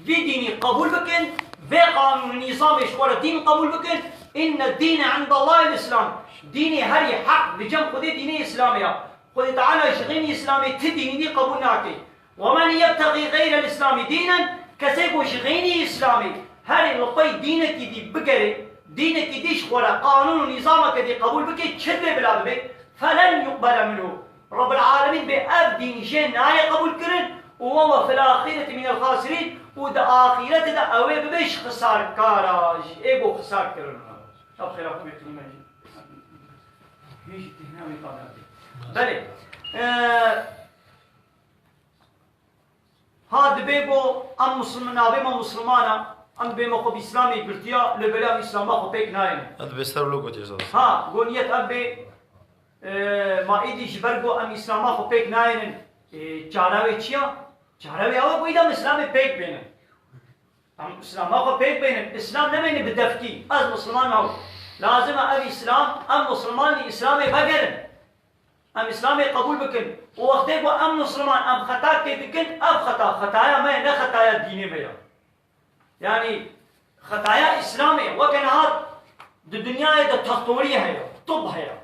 vî dînî qebûl bikin, vê qanûn û nîzamê ji xwe re dîn qebûl bikin. Inne dîne indallahil Îslam. Dînê herî heq di cem Xwedê dînê Îslamê ya. Xwedê Teala ji xeynî Îslamê ti dînî dî qebûl nake. Ve men yebtexî xeyrel Îslamî dînen, kesê ku ji xeynî Îslamê herê li xwe dînekî dî bigerê, dînekî dî ji xwe re qanûn û nîzameke dî qebûl bike, çi divê bila bibe? Felen yuqbele minhu. Rabbil Alemîn bê ev dîn jê nayê qebûl kirin û we we fil axîreti minel xasirîn û di axîretê de ew ê bibe ji xisarkara, ji ê ku xisar kirin. Ew xêra xwe bê qîmet. Hîn jî têhna wê qadar tê. Belê. Ee, ha dibê ku em Muslim-, navê me Muslimana, em dibê me xwe bi Îslamê girtiya, lê belê em Îslama xwe pêk nayênin. Ev dibê ser wilo gotiye zaten. Ha, go niyet ev bê, e, ma êdî ji ber ku em Îslama xwe pêk nayênin, e, çara wê çi ya? Çara wê ew e ku êdî em Îslamê pêk bênin. Em Îslama xwe pêk bênin. Îslam nemêne bi devkî. Ez Musliman me. Lazim e ev Îslam, em Musliman li Îslamê vegerin. Em Îslamê qebûl bikin. Û wextê ku em Musliman, em xeta tê dikin, ev xeta, xetaya me ye, ne xetaya dînê me ye. Yanî xetaya Îslamê, weke niha di dinyayê de textorî heye, tib heye.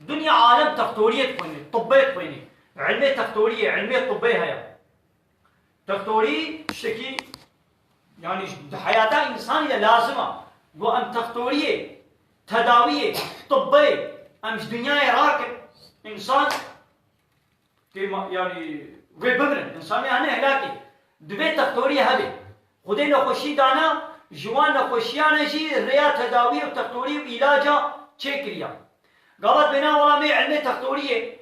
Dinya alem textoriyê dixwîne, tibbê dixwîne. Ilmê textoriyê, ilmê tibbê heye. Textorî tiştekî, yanî di heyata însanî de lazim e. Ku em textoriyê, tedawiyê, tibbê, em ji dinyayê rakin, însan tê ma-, yanî wê bimirin. Însanê hene helakê. Divê textoriyê hebe. Xwedê nexweşî dana, ji wan nexweşiyane jî rêya tedawiyê û textoriyê û îlaca çêkiriya. Gavat bêna wela me ilmê textoriyê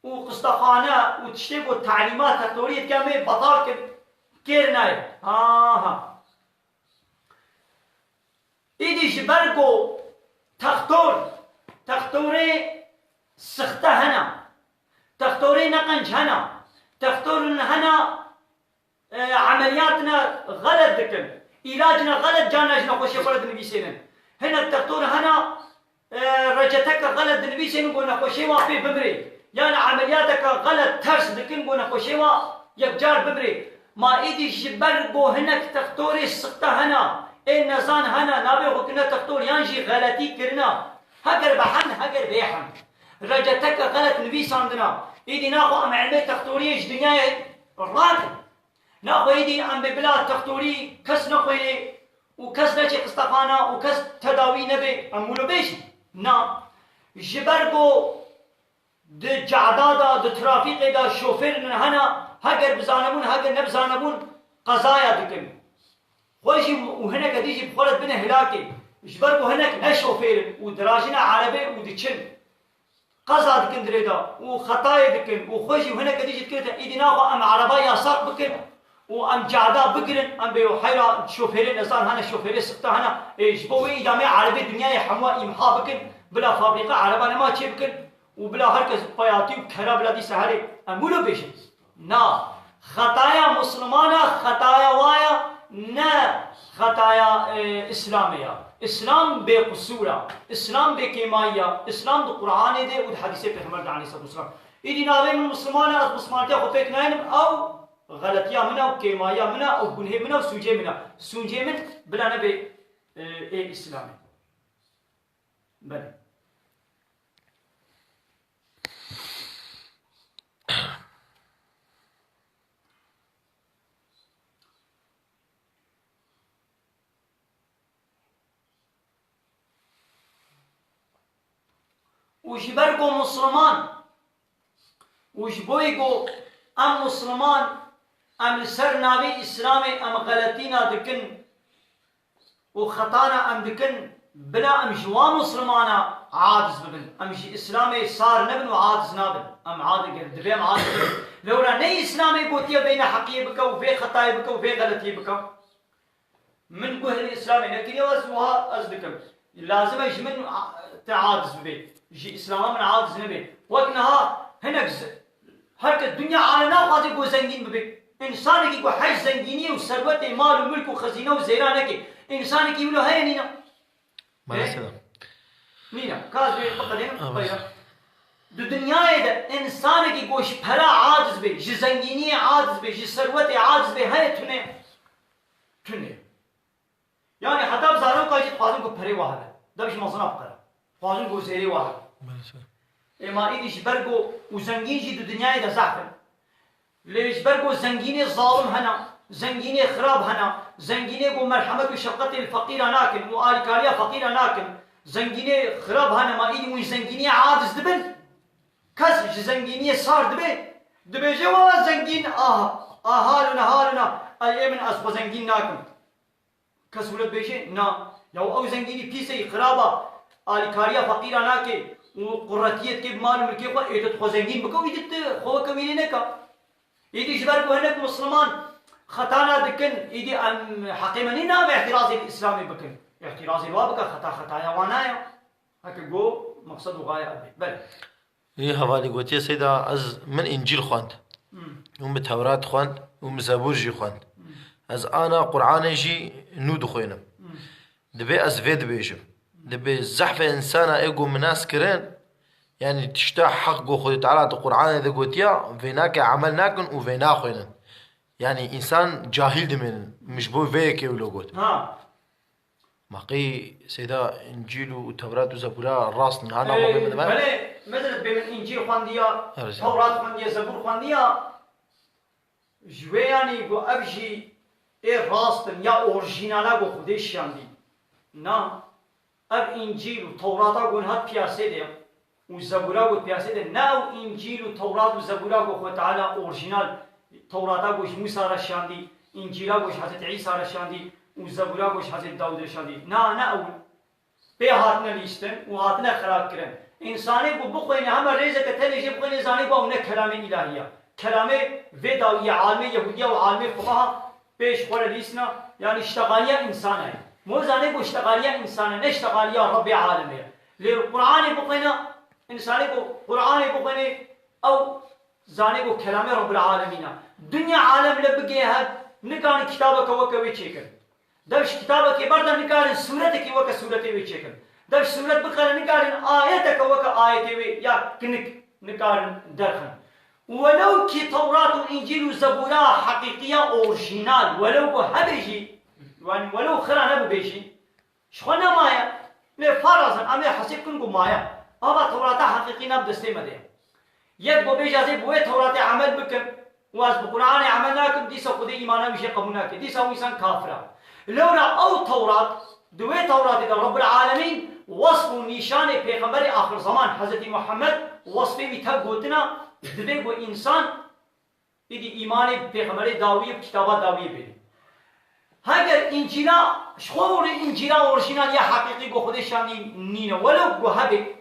û xistexane û tiştê ku telîma textoriyê dike me betal kir, kêr nayê. Aha. Îdî ji ber ku textor, textorê sixte hene, textorê neqenc hene, textorên hene, e, emeliyatine xelet dikin, îlacine xelet carna ji nexweşê xwe re dinivîsênin. Hinek textor hene, e, receteke xelet dinivîsênin ku nexweşê wan pê bimrê. Yan emeliyateke xelet ters dikin ku nexweşê wan yekcar bimrê. Ma êdî ji ber ku hinek textorê sixte hene, ê nezan hene, navê xwe kirine textor yan jî xeletî kirine. Heger bi hemd, heger bê hemd. Receteke xelet nivîsandina. Êdî naxwe em ilmê textoriyê ji dinyayê rakin. Naxwe êdî em bê bila textorî kes nexwênê û kes neçê xistexana û kes tedawî nebe, em wilo bêjin? Na. Ji ber ku di cehda de, di trafîkê de şofêrên hene, heger bizanebûn, heger nebizanebûn, qezaya dikin. Xwe jî û hineke dî jî bi xwe re dibine hilakê. Ji ber ku hinek ne şofêr in û dirajine erebê û diçin. Qeza dikin dirê de û xetayê dikin û xwe jî û hineke dî jî dikirite, îdî naxwe em ereba yasak bikin û em cehda bigirin, em bê heyra şofêrê nezan hene, şofêrê sixte hene, ê, ji bo wê îdamê erebê dinyayê hemû îmha bikin, bila fabrîka ereba nema çê bikin û bila her kes payatî û kera bila dîsa herê. Em wilo bêjin. Na, xetaya Muslimana xetaya wa ya, ne xetaya, e, Îslamê ya. Îslam bê qusûr e, Îslam bê kêmayî ye, Îslam di Qur'anê de û di hedîsê Pêxember de aleyhisselatu vesselam. Îdî navê min Misliman e, ez mislimantiya xwe pêk nayînim, ew xeletiya min e û kêmayiya min e û gunhê min e û sûcê min e. Sûcê min bila nebe, e, ê Îslamê. Belê. Û ji ber ku Musliman, û ji bo yê ku em Musliman, em li ser navê Îslamê em xeletîna dikin û xetana em dikin, bila em ji wan Muslimana aciz bibin. Em ji Îslamê sar nebin û aciz nabin. Em aciz, ger divê em aciz bibin. Lewra ne Îslamê gotiye vê neheqiyê bike û vê xetayê bike û vê xeletiyê bike. Min guh li Îslamê nekiriye, ez wiha ez dikim. Lazim e ji min a-, te aciz bibe. Ji Îslama min aciz nebe. Wek niha hinek z-, her kes dinya alem naxwaze ku zengîn bibe. Însanekî ku hej zengîniyê û serwetê, mal û milk û xezîne û zêra neke. Însanekî wilo heye nîne. Maalesef. Nîne. Ka ez wê biqedênim, Ha, qeyra. Di dinyayê de însanekî ku ji pera aciz be, ji zengîniyê aciz be, ji serwetê aciz be, heye tune. Tune. Yani heta bi zaroka jî dixwazin ku perê wa hebe. Dev ji mezina biqere. Dixwazin ku zêrê wa hebe. Maalesef. Ê ma îdî ji ber ku û zengîn jî di dinyayê de zehf in. Lê ji ber ku zengînê zalim hene, zengînê xirab hene, zengînê ku merhemet û şefqetê li feqîra nakin û alîkariya feqîra nakin, zengînê xirab hene, ma îdî hûn ji zengîniyê aciz dibin. Kes ji zengîniyê sar dibe, dibêje, "Wala zengîn, aha, ahal û nehal û na, ay ê min ez xwe zengîn nakim." Kes wilo dibêje, na. Ya ew zengînî pîs e, xirab e, alîkariya feqîra nake û quretiyê dike bi mal û milkê xwe, ê tu dixwe zengîn bike û îdî tu xwe weke wî lê neke. Îdî ji ber ku hinek Misliman xetana dikin, îdî em heqê me nî navê îhtîrazê li Îslamê bikin. Îhtîrazê wa bike, xeta xetaya wa naye. Heke go meqsed û gaye ev be. Belê. Ê hevalî gotiye, Seyda, ez, min Încîl xwend. Hmm. Û min Tewrat xwend. Û min Zebûr jî xwend. Hmm. Ez ana Qur'anê jî nû dixwînim. Hmm. Dibê ez vê dibêjim. Dibê zehfê însana ê ku min nas kirin, yanî tişta heq ku Xwedê Teala di Qur'anê de gotiya, vê nake emel nakin û vê naxwînin. Yanî însan cahîl dimînin. Min ji bo vê yekê wilo got. Ha. Ma qey Seyda Încîl û Tewrat û Zebûra rast in, ha, na Ee, xwe bê min de me? Belê, mesela bê min Încîl xwendiya, Evet. Tewrat xwendiya, Zebûr xwendiya. Ji wê yanî ku ev jî ê rast in ya orjînala ku Xwedê şiyandî. Na, ev Încîl û Tewrata ku hat piyasê de û Zebûra ku piyasê de, ne ew Încîl û Tewrat û Zebûra ku Xwedê Teala orjînal, Tewrata ku ji Mûsa re şiyandî, Încîla ku ji Hezretî Îsa re şiyandî û Zebûra ku ji Hezretî Dawûd re şiyandî. Na, ne ew in. Pê hatine lîstin û hatine xirab kirin. Însanê ku bixwîne hema rêzeke tenê jê bixwîne, zanê ku ew ne kelamê îlahî ye. Kelamê vê dawî ye, alimê Yehûdiya û alimê Xubaha pê ji xwe re lîstina, yanî ştexaliya însana ye. Mo zanê ku ştexaliya însana, ne ştexaliya Rebbê alemê ye. Lê Qur'anê bixwîne, însanê ku Qur'anê bixwîne, ew zanê ku kelamê Rebbil Alemîn e. Dinya alem le bigê hev, nikarin kitabeke weke wê çêkin. Dev ji kitabekê berde nikarin sûretekî weke sûretê wê çêkin. Dev ji sûret bixere nikarin ayeteke weke ayetê wê ya kinik nikarin derxin. Welew kî Tewrat û Încîl û Zebûra heqîqiya orjînal, welew ku hebe jî, yanî welew xira nebûbê jî, ji xwe nemaye. Lê farazin, em ê hesê bikin ku maye. Ava Tewrata heqîqî ne bi destê me de ye. Yek bo bêje ez ê bi wê Tewratê emel bikim û ez bi Qur'anê emel nakim, dîsa Xwedê îmana wî jê qebûl nake. Dîsa wî însan kafir e. Lewra ew Tewrat, di wê Tewratê de Rebbul Alemîn wesf û nîşanê Pêxemberê axir zeman Hezretî Muhammed wesfê wî tev gotina, divê ku însan îdî îmanê bi Pêxemberê dawiyê, bi kitaba dawiyê bêne. Heger Încîla, ji xwe re Încîla orjînal ya heqîqî ku Xwedê şandî nîne, welew ku hebe,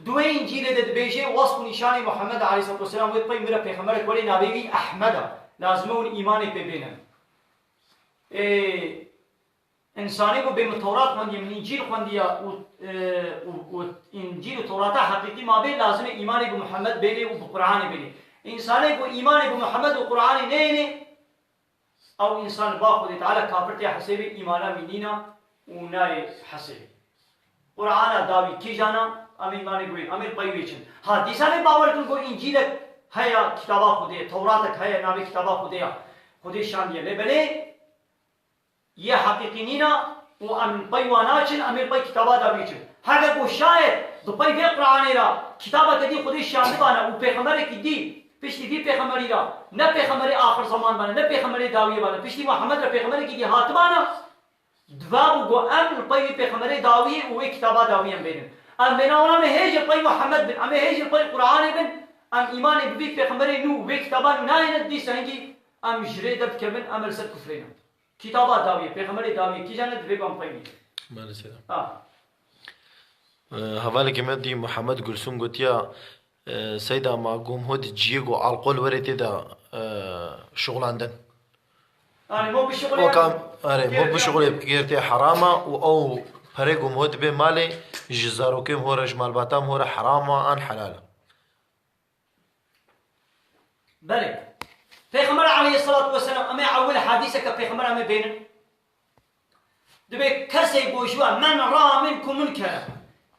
Di wê Încîlê de dibêje, wesf û nîşanê Muhammed aleyhisselatu vesselam wê pey min re pêxemberek were, navê wî Ehmed e. Lazim e hûn îmanê pê bênin. Ê, însanê ku bê min Tewrat xwendiye, min Încîl xwendiye û, e, û, û Încîl û Tewrata heqîqî ma bê, lazim e îmanê bi Muhammed bênê û bi Qur'anê bênê. Însanê ku îmanê bi Muhammed û Qur'anê neyênê, Ew însan ba Xwedê Teala kafir tê hesêbê, îmana wî nîna, û nayê hesê. Qur'ana dawî kîjan e? Em ê îmanê guhên, em ê li pey wê çin. Ha, dîsa em ê bawer kin ku Încîlek heye, kitaba Xwedê, Tewratek heye, navê kitaba Xwedê ye. Xwedê şandiye. Lê belê yê heqîqî nîne û em li pey wan naçin, em ê li pey kitaba dawî çin. Heke ku şayet di pey vê Qur'anê re kitabeke dî Xwedê şandibane û pêxemberekî dî piştî vî pêxemberî re ne pêxemberê axir zeman bane, ne pêxemberê dawiyê bane, piştî Muhammed re pêxemberekî dî hatibane, Divabû ku em li pey wî pêxemberê dawiyê û wê kitaba dawiyê em bênin. Em bêna wan em ê hêj li pey Muhammed bin, em ê hêj li pey Qur'anê bin, em îmanê bi vî pêxemberê nû û vê kitaba nû nayêne, dîsa hingî em ji rê derdikevin, em li ser kufrê ne. Kitaba dawiyê, pêxemberê dawiyê kîjan e, divê ku em pey wî bin. Belê seyda. Ha. Hevalekî me dî Muhammed Gulsum gotiya, e, seyda ma gomhod ciyê ku alkol were tê de, e, şixulandin. Erê, mo bişixulê. Weka, erê, mo bişixulê bigêr tê herama û ew perê gomhod bê malê ji zarokê hora, ji malbata hora herama an helal e. Belê. Pêxember aleyhisselatu vesselam, em ê ewil hadîseke Pêxember em ê bênin. Dibê kesê ku ji we, "Men ra'a minkum munkere",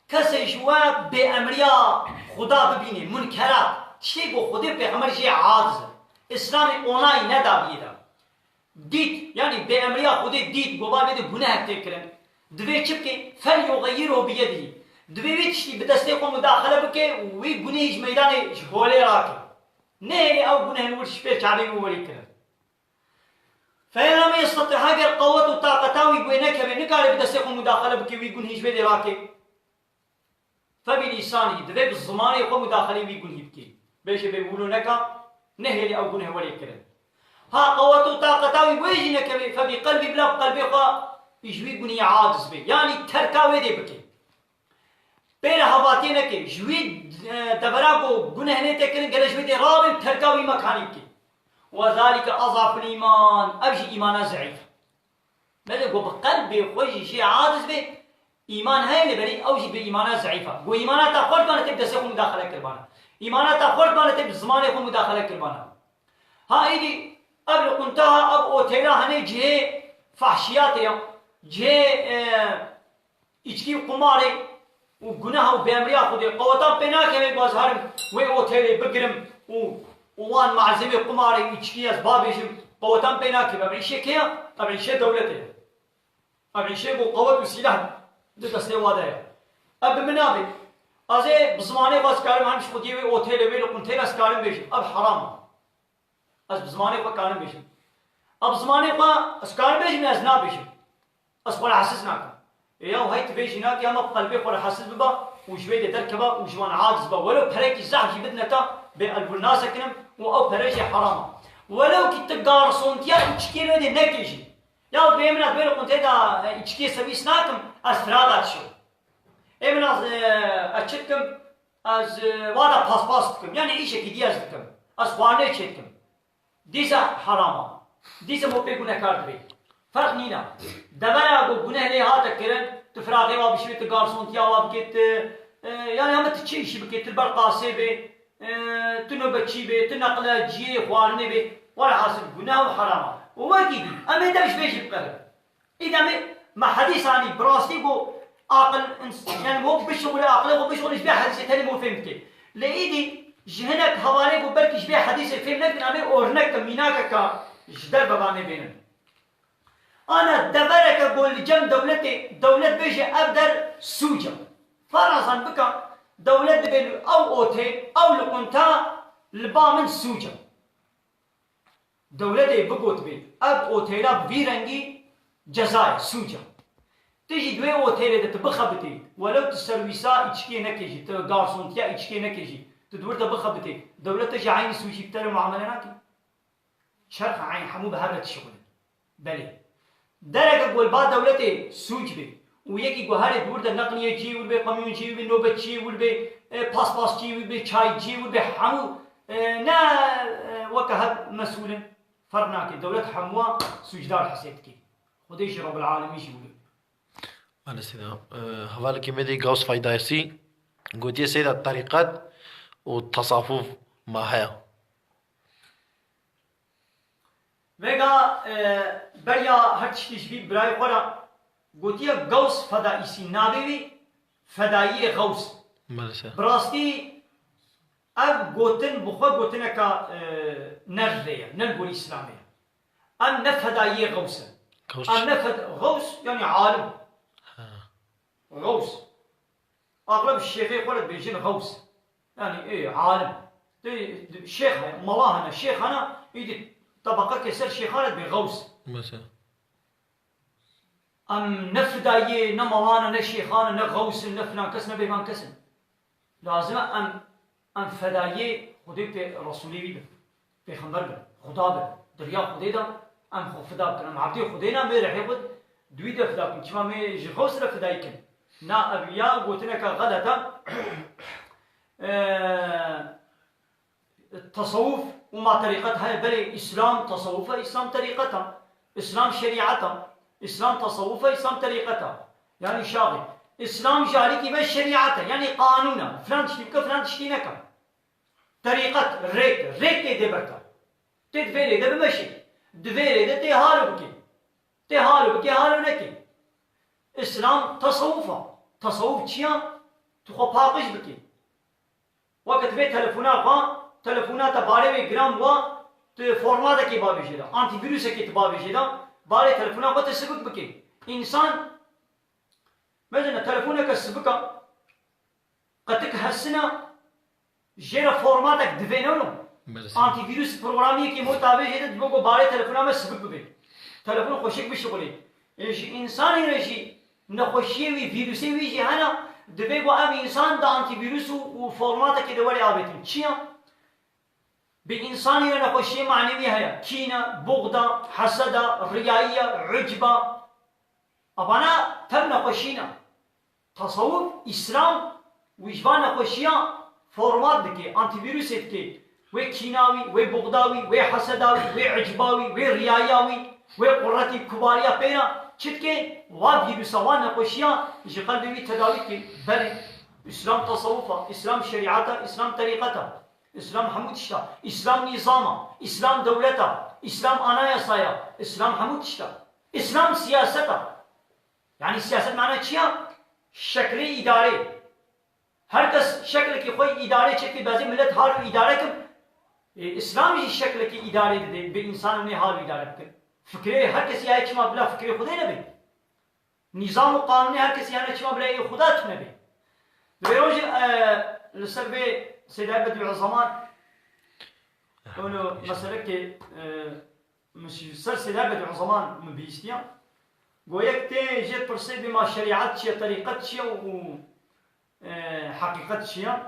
kesê ji we bêemriya Xuda bibînê, munkerat, tiştê ku Xwedê Pêxember jê aciz e. Îslamê onayî neda vî yê de. Dît, yanî bêemriya Xwedê dît, ku va vê de gunehek tê kirin. Divê çi bike? "Fel yuxeyyirhu biyedihî." Divê wî tiştî bi destê xwe mudaxele bike û wî gunehî ji meydanê, ji holê rake. Nehêlê ew guneh li wir ji pêr çavê wî werê kirin. Fe in lem yesteti, heger qewet û taqeta wî guhê nekeve, nikare bi destê xwe mudaxele bike, wî gunhî ji vê dê rake. Fe bi lîsanî, divê bi zimanê xwe mudaxelê wî gunhî bike. Bêje bê wilo neka, nehêlê ew guneh werê kirin. Ha qewet û taqeta wî guhê jî nekeve, fe bi qelbî, bila bi qelbê xwe ji wî gunhî aciz be. Yanî terka wê dê bike. Pê re hevatiyê neke. Ji wî, e, devera ku guneh nê tê kirin, gere ji wê dê rabin, terka wî mekanî bike. Ve zalike azaful îman. Ev jî îmana zeîf e. Belê ku bi qelbê xwe jî jê aciz be, îman heye lê belê ew jî bi îmana zeîf e. Ku îmana te xurt bane tê bi destê xwe mudaxele kiribane. Îmana te xurt bane tê bi zimanê xwe mudaxele kiribane. Ha îdî ev li qunta, ev otêla hene cihê fahşiyatê ya. Cihê, e, îçkî û qumarê û guneha û bêemriya Xwedê. Qewetan pê nakeve ku ez herim wê otêlê bigirim û, û wan malzemê qumarê û îçkî ez babêjim. Qewetan pê nakeve. Ev îşê kê ye? Ev îşê dewletê ye. Ev îşê ku qewet û sîlah di destê wa de ye. Ev bi min nabe. Ez ê bi zimanê xwe ez karim herim ji xwediyê wê otêlê, wê li quntêlê ez karim bêjim. Ev heram e. Ez bi zimanê xwe karim bêjim. Ez bi zimanê xwe ez karim bêjim ya ez nabêjim. Ez xwe rahatsiz nakim. Ê ya hey tu vê jî nakî, ama bi qelbê xwe rahatsiz biba û ji wê dê derkeva û ji wan aciz ba. Welew perekî zehf jî bidine te, bê elbûr nasekinim û ew pere jî heram e. Welew kî tu garsontiya îçkiyê wê dê nekê jî. Ya bê min ez wê li quntê de, e, îçkiyê servîs nakim, ez firaqa dişim. Ê min ez, e, ez çi dikim? Ez, e, wada paspas dikim. Yanî îşekî dî ez dikim. Ez xwarinê çê dikim. Dîsa heram e. Dîsa mo pê gunehkar dibê. Ferq nîne. Devera ku guneh lê hate kirin, tu firaqê wa bişî, tu garsontiya wa bikê, tu, e, yanî heme tu çi îşî bikê, tu li ber qasê bê, e, tu nobetçî bê, tu neqleciyê xwarinê bê. Werhasil guneh û heram e. Û wekî dî, em ê dev ji vê jî biqerin. Îdemê me hedîs anî, bi rastî ku aqil ins-, yanî mo bişixule, aqilê xwe bişixule, ji vê hedîsê tenê mo fêm bike. Lê îdî ji hinek hevalê ku belkî ji vê hedîsê fêm nekin, em ê orneke, mînakeke ji derve vanê bênin. Ana devereke ku li cem dewletê, dewlet bêje ev der sûc e. Farazan bika, dewlet dibê li ew otê, ew li qunta li ba min sûc e. Dewletê bigotibê, ev otêla bi vî rengî ceza ye, sûc e. Tu jî di wê otêlê de tu bixebitî, welew tu serwîsa îçkiyê nekê jî, tu garsontiya îçkiyê nekê jî, tu di wir de bixebitî, dewlet te jî eynî sûcî bi te re muamele nake? Çerx eyn hemû bi hev re dişixulin. Belê. Dereke ku li ba dewletê sûc bê û yekî guherê di wir de neqliyeciyê wir bê, kamyonciyê wir bê, nobetçiyê wir bê, e, paspasçiyê wir bê, çayciyê wir bê, hemû, e, ne, e, weke hev mesûl in. Ferq nake. Dewlet hemûa sûcdar hesêb dike. Xwedê jî Rebbil Alemîn jî wir. Belê seyda. E, hevalekî me dê Gaws Faydayesî gotiye seyda terîqet û tesafûf ma heye. Vêga, e, beriya her tiştî ji vî birayê xwe re Gotiye Gaws Fedaîsî, navê wî Fedayiyê Gaws. Maalesef. Bi rastî ev gotin bi xwe gotineka, e, ne rê ye, ne li gorî Îslamê ye. Em ne Fedayiyê Gaws in. Gaws. Em ne fed-, Gaws, yanî alim. Ha. Gaws. Axleb şêxê xwe re dibêjin Gaws. Yanî, ê, alim. Dê, dê, şêx hene, mala hene, şêx hene, îdî tebeqekê ser şêxan re dibê Gaws. Mesela. Em ne fidayiyê, ne malane, ne şêxane, ne Gaws in, ne filan kes, ne bêvan kes in. Lazim e em, em fedayiyê Xwedê pê Resûlê wî bin. Pêxember bin, Xuda bin. Di riya Xwedê de em xwe fida bikin. Em ebdê Xwedê ne, em ê rihê xwe di wî de fida bikin. Çima em ê ji Gaws re fidayî kin? Na, ev ya gotineke xelet e. Eee, Tesewuf û ma terîqet heye, belê Îslam tesewuf e, Îslam terîqet e. Îslam şerîet e. Îslam tesewuf e, Îslam terîqet e. Yanî şaxê. Îslam ji alîkî ve şerîet e. Yanî qanûn e. Filan tiştî bike, filan tiştî neke. Terîqet, rêk, rêk tê dê berta. Tê di vê rê de bimeşê. Di vê rê de tê halo bikê. Tê halo bikê, halo nekê. Îslam tesewuf e. Tesewuf çi ya? Tu xwe paqij bikî. Weke tu vê telefona xwe, telefona te barê wê giran bû, tu formatekê bavêjê de, antîvîrusekê tu bavêjê de, barê telefona xwe tu sibik bikî. Însan, mesela telefoneke sibik e, qetik hesina, jê re formatek divê, ne wilo? Belê. Antîvîrus programiyekê mota vê jê de dibe ku barê telefona me sibik bibe. Telefon xweşik bişixulê. Ê, ji însanê re jî nexweşiyê wî, vîrusê wî jî hene, divê ku ev însan di antîvîrus û, û formatekê de were avêtin. Çi ya? Bi însanî re nexweşiyê manevî heye. Kîne, buxda, heseda, riyayiye, ucba. Evana tev nexweşî ne. Tesewuf, Îslam, wî ji van nexweşiya format dike, antîvîrusê dike. Wê kîna wî, wê buxda wî, wê heseda wî, wê ucba wî, wê riyayiya wî, wê quretî, kubariya pê re çi dike? Wa vîrusa, wa nexweşiya ji qelbê wî tedawî dike. Belê, Îslam tesewuf e, Îslam şerîet e, Îslam terîqet e. Îslam hemû tişt e. Îslam nîzam e. Îslam dewlet e. Îslam anayasa ye. Îslam hemû tişt e. Îslam siyaset e. Yanî siyaset mana çi ya? Şeklê îdarê. Her kes şeklekî xwe îdarê çekî, bezê millet halo îdare kim. Ê, Îslam jî şeklekî îdarê dide, bi însan nê halo îdare bikin. Fikrê her kesî heye çima bila fikrê Xwedê nebe. Nîzam û qanûnê her kesî hene çima bila ê Xuda tune be. Di vê rojê, e, li ser vê Seyd Ebedî Uzeman, wilo meselekê, e, min ji ser Seyd Ebedî Uzeman min bihîstiya. Go yek tê jê pirsê bê ma şerîet çi ye, terîqet çi ye û, e, heqîqet çi ye?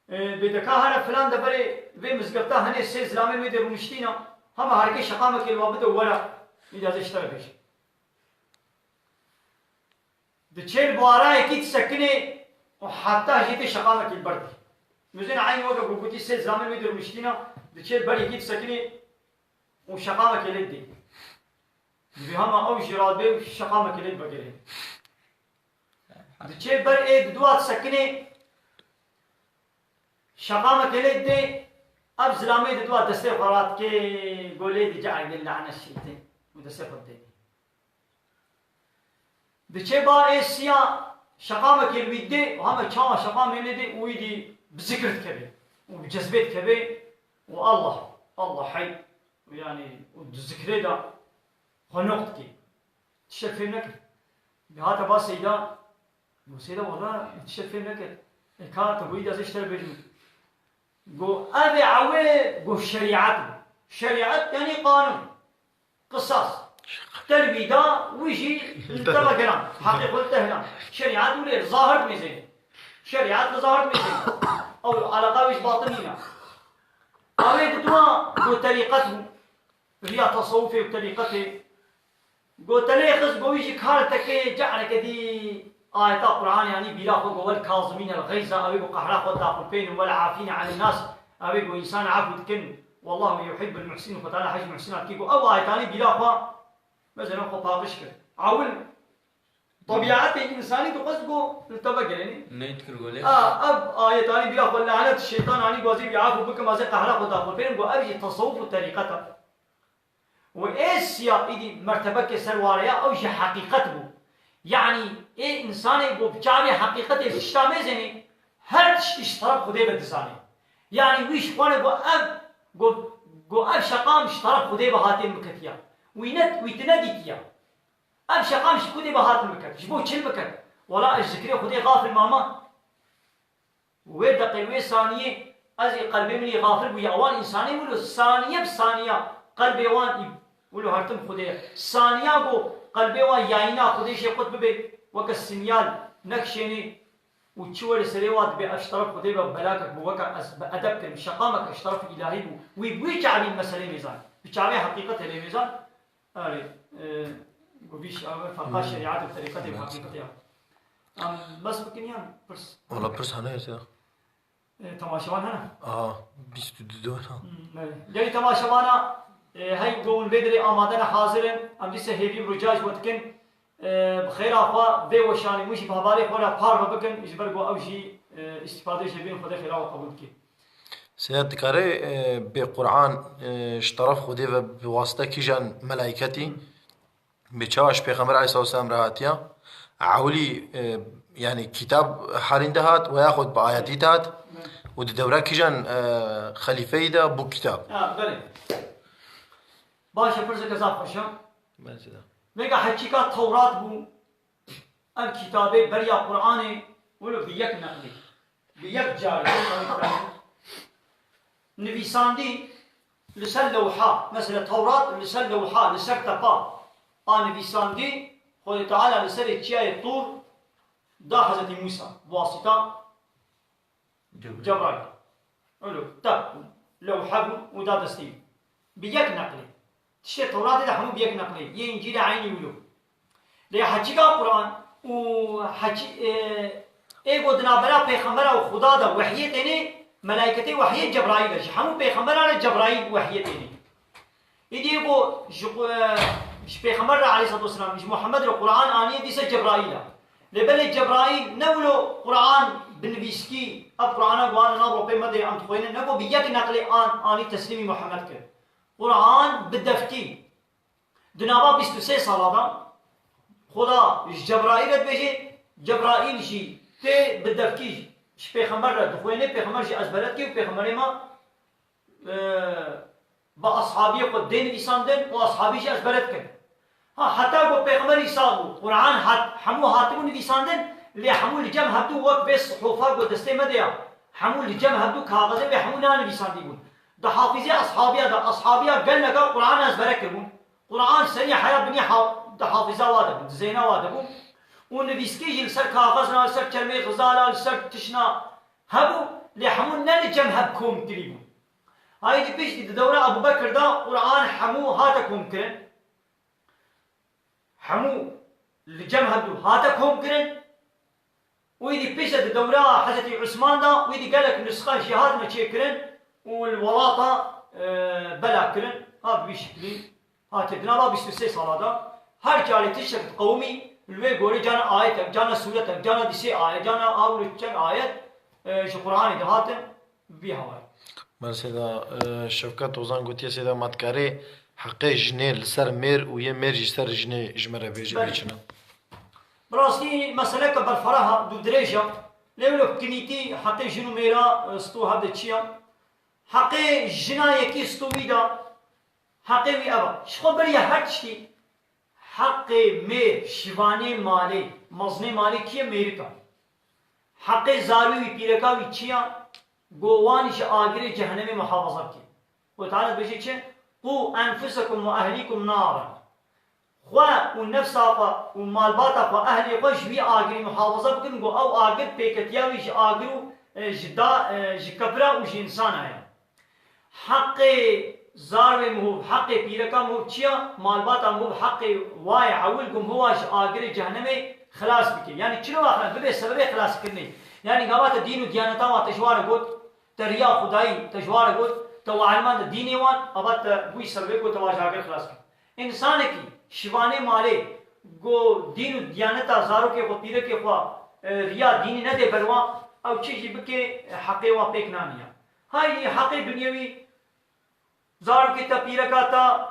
E, bê deka here filan de berê vê mizgefta henê sê zilamên wê dê rûniştîna, hema herkê şeqamekê li wa bide û were, îdî ez ê ji te re bêjim. Diçê li barayekî disekinê û heta jê tê şeqamekê li ber dê. Mizên eynî weke ku gotî sê zilamên wê dê rûniştîna, diçê li ber yekî disekinê û şeqamekê lê didê. Divê hema ew jî radibê û şeqamekê lê divegerê. Diçê ber ê diduwa disekinê, şeqamekê lê didê, ev zilamê diduwa destê xwe radikê, go lê dicehek lê lane şîtê û destê xwe didê. Diçê ba ê siya, şeqamekê li wî didê û heme çawa şeqamê lê dê û wî dî bi zikir dikeve û bi cezbê dikeve û Allah, Allah hey, û yanî û di zikrê de xwe noq dikê. Tiştek fêm nekir. Bi hate ba Seyda, go Seyda, wala tiştek fêm nekir. E ka te goyî de ez ê ji te re bêjim. Go ev ê ewê, go şerîet bû. Şerîet yanî qanûn. Qisas. Te li wî da, wî jî li te vegeran. Heqê xwe li te hilan. Şerîet wî lê zahir bi nêzê. Şerîet li zahir bi nêzê. Ew eleqa wî ji batin nîne. Ew ê diduwa go terîqet bû. Riya tesewufê û terîqetê. Go te lê xist, go wî jî kar te kê, careke dî ayeta Qur'anê anî bîra xwe, go "Wel kazimînel xeyza", ew ê go qehra xwe daxurpênin, "Wel afîne anin nas", ew ê go însan efû dikin. "Wallahu yuhibbul muhsinin", Xwe Teala hej muhsina dikî, go ew ayetanî bîra xwe, mesela xwe paqij kir. Ewil, tebîetê însanî dixwest go li te vegerenî. Neyt kir go lê. A, ev ayetanî bîra xwe, "Lanet şeytan", anî go "Ez ê wî efû bikim, ez ê qehra xwe daxurpênim", go ev jî tesewuf û terîqet e. Û ê siya îdî mertebeke ser ware ya, ew jî heqîqet bû. Yanî ê însanê ku bi çavê heqîqetê tişta mêzênê, her tiştî ji teref Xwedê ve dizanê. Yanî wî ji xwe re got ev, got, got ev şeqam ji teref Xwedê ve hatê min ketiya. Wî ne, wî tine dîtiya. Ev şeqam ji kudê ve hat min ket, ji bo çi min ket? Wela ez ji zikrê Xwedê xafil mama. Wê deqê, wê saniyê ez ê qelbê min ê xafil bûye. Ewan însanê wilo saniye bi saniya qelbê wan î wilo hertim Xwedê ye. Saniya ku qelbê wan yayîna Xwedê jê qut bibe, weke sinyal nekişênê û çi were serê wan dibe, ev ji teref Xwedê ve belakek bû, weke ez bi edeb kirim, şeqameke ji teref îlahî bû. Wî bi wî çavî meselê mêzan, bi çavê heqîqetê lê mêzan. Erê, e, ku vî şawe ferqa şerîetê û terîqetê û heqîqetê ya. Em bes bikin yan pirs? Wala pirs hene ya. E, temaşevan hene? Aha, bîst û du dor ha. Hmm, erê. Gelî temaşevana, e, hey ku hûn vê dirê amade ne hazir in, em dîse hêvî bi rica ji we dikin, e, bi xêra xwe vê weşanê min jî bi hevalê xwe re parve bikin, ji ber ku ew jî, e, îstîfadê ji hêviyên xwe de xêra we qebûl dike. Seyda, dikare, e, bê Qur'an, e, ji teref Xwedê ve bi wasita kîjan melayketî, bê çawa ji Pêxember aleyhissalatu vesselam re hatiya? Ewilî, e, yanî kitab herîn de hat, we yaxud bi ayetî de hat û di dewra kîjan, e, xelîfeyî de bû kitab? Ha, belê. Baş e, pirseke zaf xweş e. Belê Seyda. Vêga heçîka Tewrat bû, ev kitabê beriya Qur'anê wilo bi yek neqlê, bi yek carê nivîsandî li ser lewha, mesela Tewrat li ser lewha, li ser tepa a nivîsandî, Xwedê Teala li serê çiyayê Tur da Hezretî Mûsa, bi wasîta Cebraîl. Cebraîl. Wilo, tep bû, lewhe bû û da destê wî. Bi yek neqlê. Tiştê Tewratê de hemû bi yek neqlê. Yê Încîlê eynî wilo. Lê heçîka Quran û heçî-, e, ê ku di navbera pêxembera û Xuda de wehyê tênê, melayketê wehyê Cebraîl e. Ji hemû pêxembera re Cebraîl wehyê tênê. Îdî ku ji, e, ji Pêxember re aleyhissalatu vesselam, ji Muhammed re Quran aniye dîse Cebraîl e. Lê belê Cebraîl ne wilo Quran bi nivîskî, ev Qurana ku an nav ropê me de em dixwînin, ne ku bi yek neqlê an anî teslîmî Muhammed kir. Quran bi devkî. Di nava bîst û sê sala de Xuda ji Cebraîl re dibêje, Cebraîl jî tê bi devkî ji Pêxember re dixwîne, Pêxember jî ezbere dike û Pêxemberê me, e, bi ashabiyê xwe dê nivîsandin û ashabî jî ezbere dikin. Ha, heta ku Pêxember Îsa bû, Quran hat, hemû hatibû nivîsandin, lê hemû li cem hevdû wek vê sihofa ku destê me de ya, hemû li cem hevdû kaxizê wê hemû nanivîsandî bûn. Di hafîzê ashabiya de, ashabiya geleka Quran ezbere kiribûn. Quran serî heya binî ha-, di hafîza wa de bû, di zêna wa de bû. Û nivîskî jî li ser kaxizna, li ser çermê xizala, li ser tişna hebû, lê hemû ne li cem hev kom kirî bû. Hayî di piştî di dewra Ebû Bekir de Quran hemû hate komkirin. Hemû li cem hevdû hate komkirin. Û êdî piştre di dewra Hezretî Usman de, û êdî gelek nusxa jî hatine çêkirin û li welata, e, bela kirin. Ha bi vî şiklî. Hatiye di nava bîst û sê sala de her carê tiştek diqewimî, li wê gorê cana ayetek, cana sûretek, cana dîsê ayet, cana awil û çend ayet, e, ji Qur'anê dihatin, bi vî hawayî. Belê Seyda, e, Şevket Ozan gotiye, Seyda, ma dikarê heqê jinê li ser mêr û yê mêr jî ser jinê ji me re bêje. Belê. Bê çi ne? Bi rastî meseleke berfereh e, dûdirêj e. Lê wilo kinîtî heqê jin û mêra, e, stû hev de çi ye? Heqê jina yekî stû wî de, heqê wî ev e. Ji xwe beriya her tiştî, heqê mêr, şivanê malê, mezinê malê kî ye? Mêrik e. Heqê zarû wî, pîreka wî çi ye? Go wan ji agirê cehenemê muhafaza bike. Xwedê Teala dibêje çi? "Qû enfusekum ve ehlîkum naran." Xwe û nefsa xwe û malbata xwe, ehlê xwe ji wî agirî muhafaza bikin, ku ew agir pêketiya wî ji agir û, e, ji da, e, ji kefira û ji însana ye. Heqê zarvê mihov, heqê pîreka mihov çi ye? Malbata mihov heqê wa ye ewil, ku mihova ji agirê cehenemê xilas bike. Yanî çilo wa xilas, bibe sebebê xilaskirinê. Yanî gava te dîn û diyaneta wa te ji wa re got, te riya Xwedayî te ji wa re got, te wa elman de dînê wan, ava te bûyî sebebê ku te wa ji agir xilas kir. Însanekî şivanê malê, go dîn û diyaneta zarokê xwe, pîrekê xwe, e, riya dînî nedê ber wan, ew çi jî bike, e, heqê wan pêk naniya. Haydî heqê dunyewî, zarokê te, pîreka te,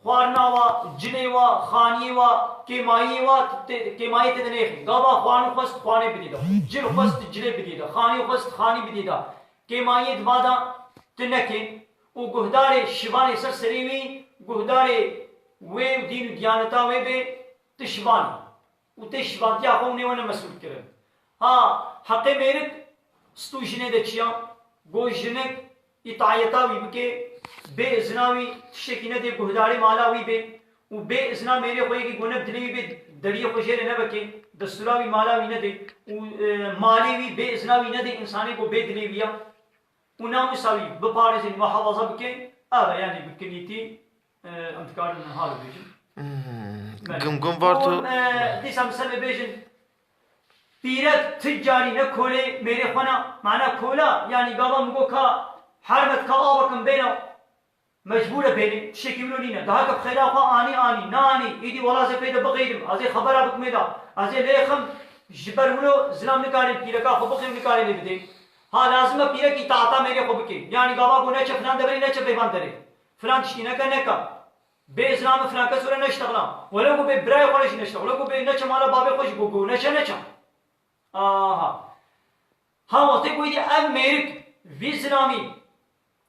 Xwarina wa, cilê wa, xaniyê wa, kêmayiyê wa, tê-, kêmayiyê tê de nêxin. Gava xwarin xwest xwanê bidî de. Cil xwest cilê bidî de. Xanî xwest xanî bidî de. Kêmayiyê di va de tu nekên û guhdarê şivanê ser serê wî, guhdarê wê û dîn û diyaneta wê bê, tu şivan î. Û tê şivantiya xwe û nê wene mesûl kirin. Ha, heqê mêrik stû jinê de çiya, go jinik îtaeta wî bike, bê izina wî tiştekî nedê, guhdarê mala wî bê û bê izina mêrê xwe yekî go ne dilê wî bê, deriyê xwe jê re nebeke, destûra wî mala wî nedê û, e, malê wî bê izina wî nedê însanê go bê dilê wî ya. Û namûsa wî biparêzin, muhafaza bikin, ev e, yanî bi kinîtî, e, em dikarin niha bibêjin. Hmm, Belê. Gumgum Varto. Û, e, dîsa misal bêjin, pîrek ti carî ne kolê mêrê xwe na, mana kola, yanî gava min got ka hermet ka ava kim bêna, mecbûr e bênê, tiştekî wilo nîne. Daha ke bi xêra xwe anî, anî, neanî, îdî wela ez ê pê de bixeyrim, ez ê xebera bikimê da, ez ê lê xim, ji ber wilo zilam nikarê pîreka xwe bixê û nikarê lê bidê. Ha, lazim e pîrek îtaeta mêrê xwe bike. Yanî gava got neçe filan deverê, neçe vêvan derê. Filan tiştî neke, neke. Bê izna min filan kes were neştexila. Wele got bê birayê xwe re jî neştexila. Wele got bê neçe mala babê xwe jî got, got neçe, neçe. Aha. Ha, wextê ku êdî ev mêrik vî zilamî,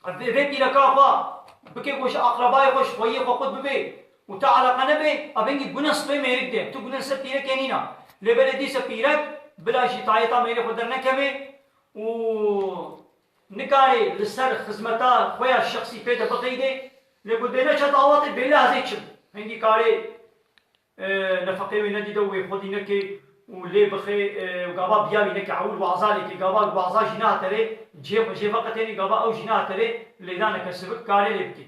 vê, vê pîreka xwe bike ku ji aqrebayê xwe, ji xweyiyê xwe qut bibe û te eleqe nebe, ev hingî gune spê mêrik de. Tu gune ser pîrekê nîna. Lê belê dîse pîrek bila jî tayeta mêrê xwe dernekeve û nikare li ser xizmeta xwe ya şexsî pê de biqeyde. Lê ku bê neçe dawetê bê lehzê çi. Hingî karê e, nefeqê wê nedîde û wê xwedî neke û lê bixe, e, gava biya wî neke, ew li waza lê ke, gava li waza jî nehate rê, cihê xwe jê veqetêne, gava ew jî nehate rê, lêdaneke sivik karê lê bike.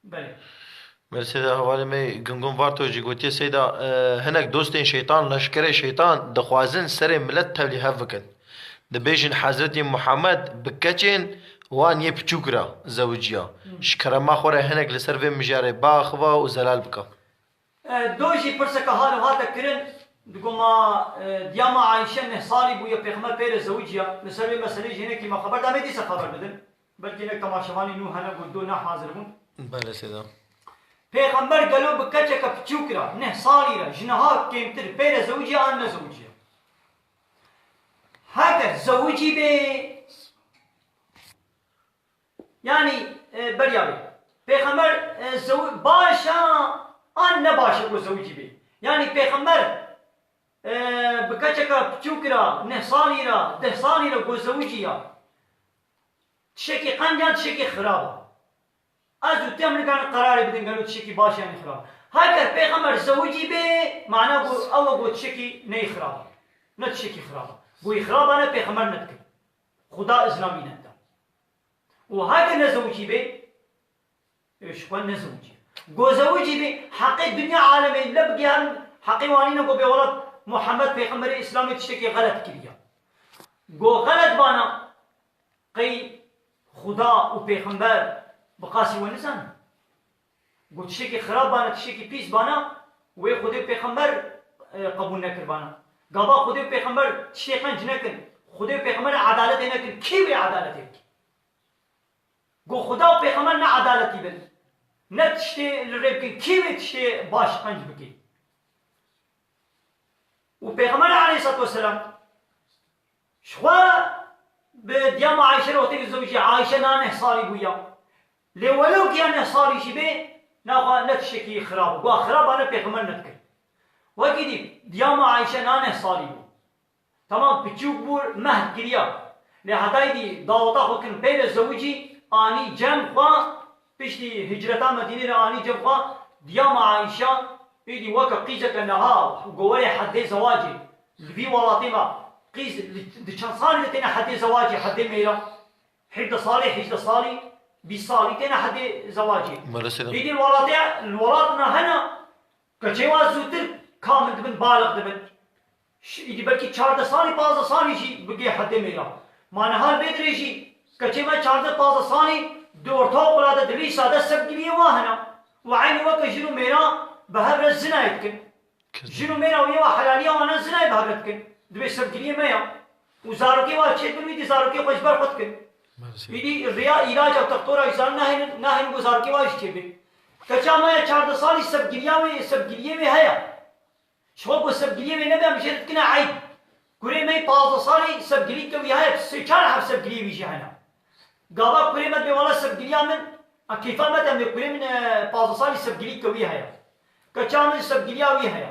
Belê. Belê Seyda, hevalê me Gungun Varto jî gotiye, Seyda, e, hinek dostên şeytan, leşkerê şeytan dixwazin serê milet tevlî hev bikin. Dibêjin Hezretî Muhammed bi keçên wan yê piçûk re zewiciya. Hı. Ji kerema xwe re hinek li ser vê mijarê biaxiva û zelal bika. E, do jî pirseke halo hate kirin, digo ma, e, diya ma Ayşe neh salî bûye, Pêxember pê re zewiciya. Li ser vê meselê jî hinekî me xeber da, me dîsa xeber bidin. Belkî hinek temaşevanê nû hene ku do ne hazir bûn. Belê Seyda. Pêxember gelo bi keçeke piçûk re, neh salî re, ji niha kêmtir pê re zewiciya an ne zewiciya? Heger zewicî bê, Yanî, e, beriya wê. Pêxember, e, zewi-, baş e an ne baş e ku zewicî bê? Yanî pêxember, e, bi keçeka piçûk re, neh salî re, deh salî re ku zewicî ya. Tiştekî qenc e, tiştekî xirab e. Ez û tu em nikarin qerarê bidin gelo tiştekî baş e yanî xirab e. Heger pêxember zewicî bê, mana ku ew e ku tiştekî neyê xirab e. Ne tiştekî xirab e. Ku yî xirab e ne pêxember nedikir. Xuda izna wî neda. Û heke nezewicî bê, ê, ji xwe nezewicî. Go zewicî bê, heqê dinya alemê le bigiharin, heqê wanî ne go bê welat Muhammed Pêxemberê Îslamê tiştekî xelet kiriye. Go xelet bana, qey Xuda û Pêxember bi qasî we nizanin? Go tiştekî xirab bana, tiştekî pîs bana, wê Xwedê û Pêxember, e, qebûl nekir bana. Gava Xwedê û Pêxember tiştê qenc nekin, Xwedê û Pêxember edaletê nekin, kî wê edaletê bike? Go Xuda û Pêxember ne edaletî bin, ne tiştê li rê bikin, kî wê tiştê baş qenc bike? Û Pêxember aleyhissalatu vesselam ji xwe bi diya me Ayşe re wextê zewicî, Ayşe na neh salî bûya. Lê welew giya neh salî jî bê, naxwe ne tiştekî xirab bû. Guha xirab bane pêxember nedikir. Wekî dî, diya me Ayşe na neh salî bû. Tamam, piçûk bû, mehd kiriya. Lê heta îdî daweta xwe kirin pê re zewicî, anî cem xwe, piştî hicreta Medînê re anî cem xwe, diya me Ayşe, îdî weke qîzeke neha, gowerê heddê zewacê, li vî welatê me, qîz li, di çend salî de têne heddê zewacê, heddê mêra? Hevdeh salî, hejdeh salî, bîst salî têne heddê zewacê. Maalesef. Îdî li welatê, li welat me hene, Keçê wa zûtir kamil dibin, baliq dibin. Ş-, îdî belkî çardeh salî, pazdeh salî jî bigê heddê mêra. Ma niha li vê dirê jî keçê me çardeh pazdeh salî di ortaokula de, di lîsa de sevgiliyê wa hene. Û eynî weke jin û mêra bi hev re zinayê dikin. Kesin. Jin û mêra wê wa helaliya wan e zinayê bi hev re dikin. Dibê sevgiliyê me ya. Û zarokê wa çêdibin, wî dî zarokê xwe ji ber xwe dikin. Maalesef. Îdî riya îlaca û textora îsana nahênin, nahênin ku zarokê wa jî çêbê. Keça me ya çardeh salî sevgiliya wê, sevgiliyê wê heye. Ji xwe ku sevgiliyê wê nebe, em jê re dikine eyb. Kurê me yê pazdeh salî sevgilî ke wî heye, sê çar heb sevgiliyê wî jî hene. Gava kurê me dibê wala sevgiliya min, a keyfa me de em ê kurê min, e, pazdeh salî sevgilî ke wî heye. Keça min sevgiliya wî heye.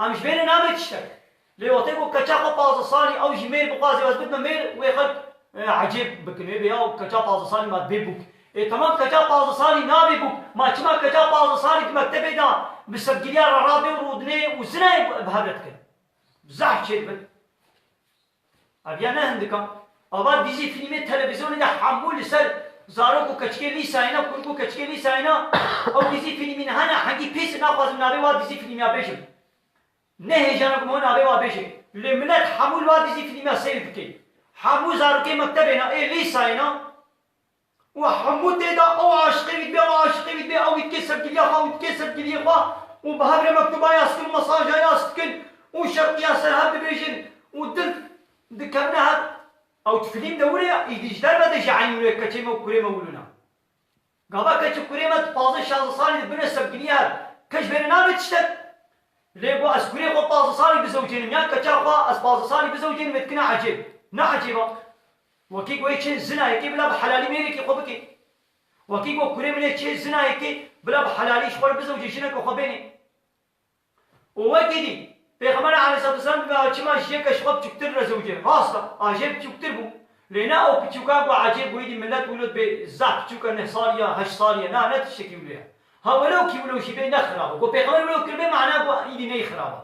Em ji bê re nabe tiştek. Lê wextê ku keça xwe pazdeh salî ew jî mêr bixwaze, ez bibime mêr, wê xelk, e, ecêb bikin. Wê bê ya keça pazdeh salî ma dibê bûk. Ê, temam, keça pazdeh salî nabê bûk. Ma çima keça pazdeh salî di mektebê de bi sevgiliya re rabê û rûdinê û zinayê bi hev re dikin? Zehf çêdibin. Ev ya ne hindik a. Ava dîzî fîlmê televîzyonê de hemû li ser zarok û keçikê lîsayê ne, kurik û keçikê lîsayê ne. Ew dîzî fîlmî niha ne, hengî pês naxwazim navê wa dîzî fîlmiya bêjim. Ne hêjana ku min navê wa bêjê. Lê milet hemû li wa dîzî fîlmiya seyr dike. Hemû zarokê mektebê ne, ê lîsayê ne. Û hemû tê de ew aşiqê wî dibe, ew aşiqê wî dibe, ew wî dike sevgiliya xwe, ew dike sevgiliyê xwe û bi hev re mektuba yaz dikin, mesaja yaz dikin û şerqiya ser hev dibêjin û dil dikevine hev. Ew di fîlm de wile ya, îdî ji derve de jî eynî wile keçê me û kurê me wilo ne. Gava keç û kurê me di pazdeh şazdeh salî de bine sevgiliyê hev. Keç bêne nabe tiştek. Lê ku ez kurê xwe pazdeh salî bizewicênim, yan keça xwe ez pazdeh salî bizewicênim, vê dikine ecêb. Ne ecêb a. Wekî ku yê çê zinayekê bila bi helalî mêrekê xwe bike. Wekî ku kurê min ê çê zinayekê bila bi helalî ji xwe re bizewicê jineke xwe bênê. Û wekî dî, Pêxember aleyhisselatu vesselam dibe, a çima ji yeke ji xwe biçûktir re zewicê. Rast e, a jê biçûktir bû. Lê ne ew piçûka ku ecêb bû, îdî millet wilo dibê zaf piçûk e, neh salî ya, heşt salî ye. Na, ne tiştekî wilo ye. Ha, welew kî wilo jî bê ne xirab e. Ku Pêxember wilo kiribe, mana ku îdî ney xirab e.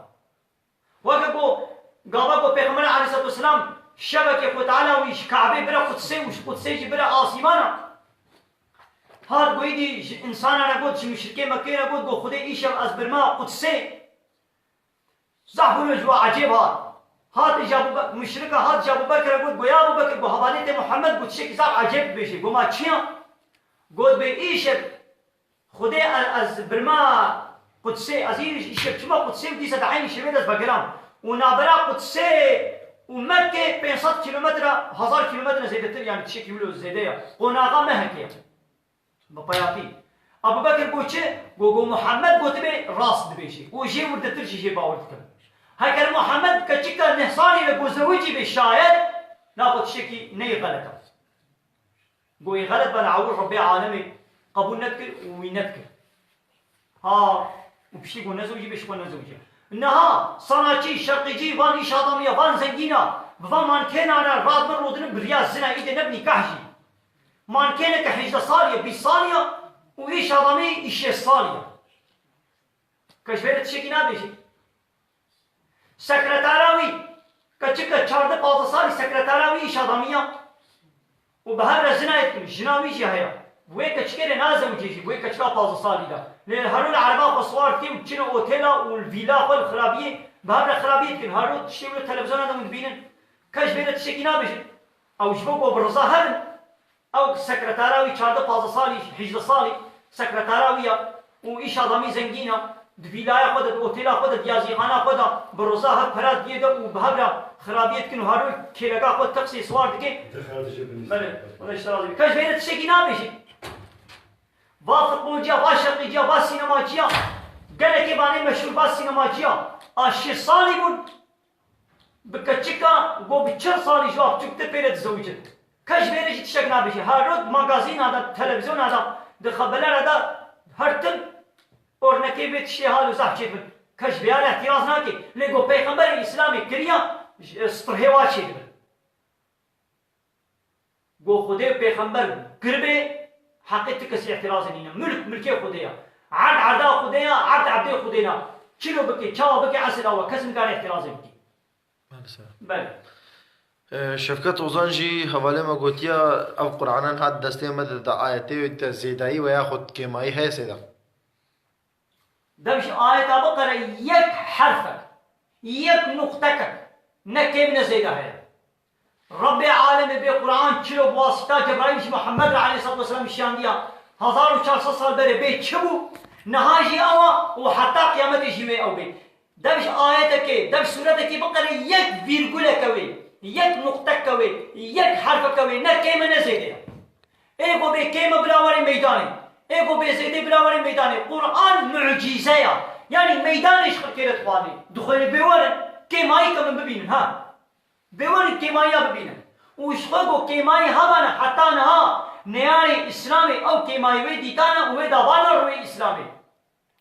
Weke ku gava ku Pêxember aleyhisselatu vesselam şevekê Xwe Teala wî ji Kabê bire Qudsê û ji Qudsê jî bire asîmana. Hat goyî dî ji însanan re got, ji muşrikê Mekkê re got, got, Xwedê îşev ez birma Qudsê. Zaf wilo ji we ecêb hat. Hat ji Abu Be-, muşrika hat ji Abu Bekir re got, got, ya Abu Bekir, got, hevalê te Muhammed, got, tiştekî zaf ecêb dibêje. Got, ma çi ya? Got, bê îşev Xwedê e-, ez birma Qudsê, ez î-, îşev çima Qudsê û dîsa di eynî şevê de ez vegeram. Û navbera Qudsê û Mekkê pênc sed kîlometre, hezar kîlometre zêdetir, yani tiştekî wilo zêde ye. Qonaxa Mehekê ye. Bi peyatî. Abu Bekir got çi? Got, got Muhammed gotibê rast dibêjî. Got jê wirdetir jî jê bawer dikim. Heger Muhammed keçika neh salî ve got zewicî bê şayet, na got tiştekî neyê xelet e. Got, ê xelet bana ewil Rebbê alemê qebûl nedikir û wî nedikir. Ha, û piştî got nezewicî bê, ji xwe nezewicî. Niha, sanatçî, şerqîcî, van îş adamî ya, van zengîna, bi van mankêna re radibin rûdinin bi riya zina, îdê ne bi nîkah jî. Mankêneke hejdeh salî ye, bîst salî ye û îş adamî î şêst salî ye. Ke ji vê re tiştekî nabêjî. Sekretara wî, keçike çardeh pazdeh salî sekretara wî îş adamî ya. Û bi hev re jinayê dikin, jina wî jî heye. Wê keçikê rê nazewicê jî, wê keçika pazdeh salî de. Lê her roj li ereba xwe siwar dikê û diçine otêla û li vîla xwe li xirabiyê, bi hev re xirabiyê dikin. Her roj tiştê wilo televizyona de hûn dibînin. Kes ji vê re tiştekî nabêjin. Ew ji bo ku bi riza hev in, Ew sekretara wî çardeh pazdeh salî, hejdeh salî sekretara wî ya û îş adamî zengîn e, di vîlaya xwe de, di otêla xwe de, di yazîxana xwe de, bi roza hev pera diyê de û bi hev re xirabiyê dikin û her roj kêleka xwe teksê siwar dike. Belê, wele ji te razî be. Kes vê re tiştekî nabêjî. Va futbolciya, va şerqîciya, va sînemacîya, gelekê vanê meşhûr, va sînemacîya, a şêst salî bûn. Bi keçika ku bi çil salî ji wa biçûktir pê re dizewicin. Kes ji vê re jî tiştek nabêje. Her roj di magazîna de, di televîzyona de, di xebelera de her tim ornekê vê tiştê halo zehf çêdibin. Kes ji vê re îtiraz nake. Lê ku pêxemberê Îslamê kiriya, ji, e, stirhê wa çêdibin. Go Xwedê û pêxember kiribê, heqê ti kesî îtirazê nîne. Milk, milkê Xwedê ya. Erd, erda Xwedê ya, erd, erdê Xwedê na. Çilo bike, çawa bike, esl awa, kes nikare îtirazê bike. Maalesef. Belê. Ee, Şevket Ozan jî hevalê me gotiya, ev Qur'anan hat destê me de, di ayetê de zêdayî veya xwe kêmayî heye sêda? Dev ji ayeta biqere yek herfek, yek nuqtekek, ne kêm ne zêde heye. Rebbê alemê bê Qur'an çilo bi wasita Cebraîl ji Muhammed re aleyhisselatu vesselam şiyandiya. Hezar û çar sed sal berê bê çi bû, niha jî ew e û heta qiyametê jî wê ew bê. Dev ji ayetekê, dev suretekê biqere yek vîrguleke wê, yek nuqteke wê, yek herfeke wê, ne kêm e ne zêde ye. Ê ku bê kêm e bila were meydanê. Ê ku bê zêdê bila werin meydanê. Quran mucîze ya. Yanî meydanê ji xwe kêre dixwanê. Dixwêne bê werin, kêmayî ke min bibînin, ha. Bê werin kêmayiya bibînin. Û ji xwe ku kêmayî hebane heta niha neyarê Îslamê ew kêmayî wê dîtane û wê davane rûyê Îslamê.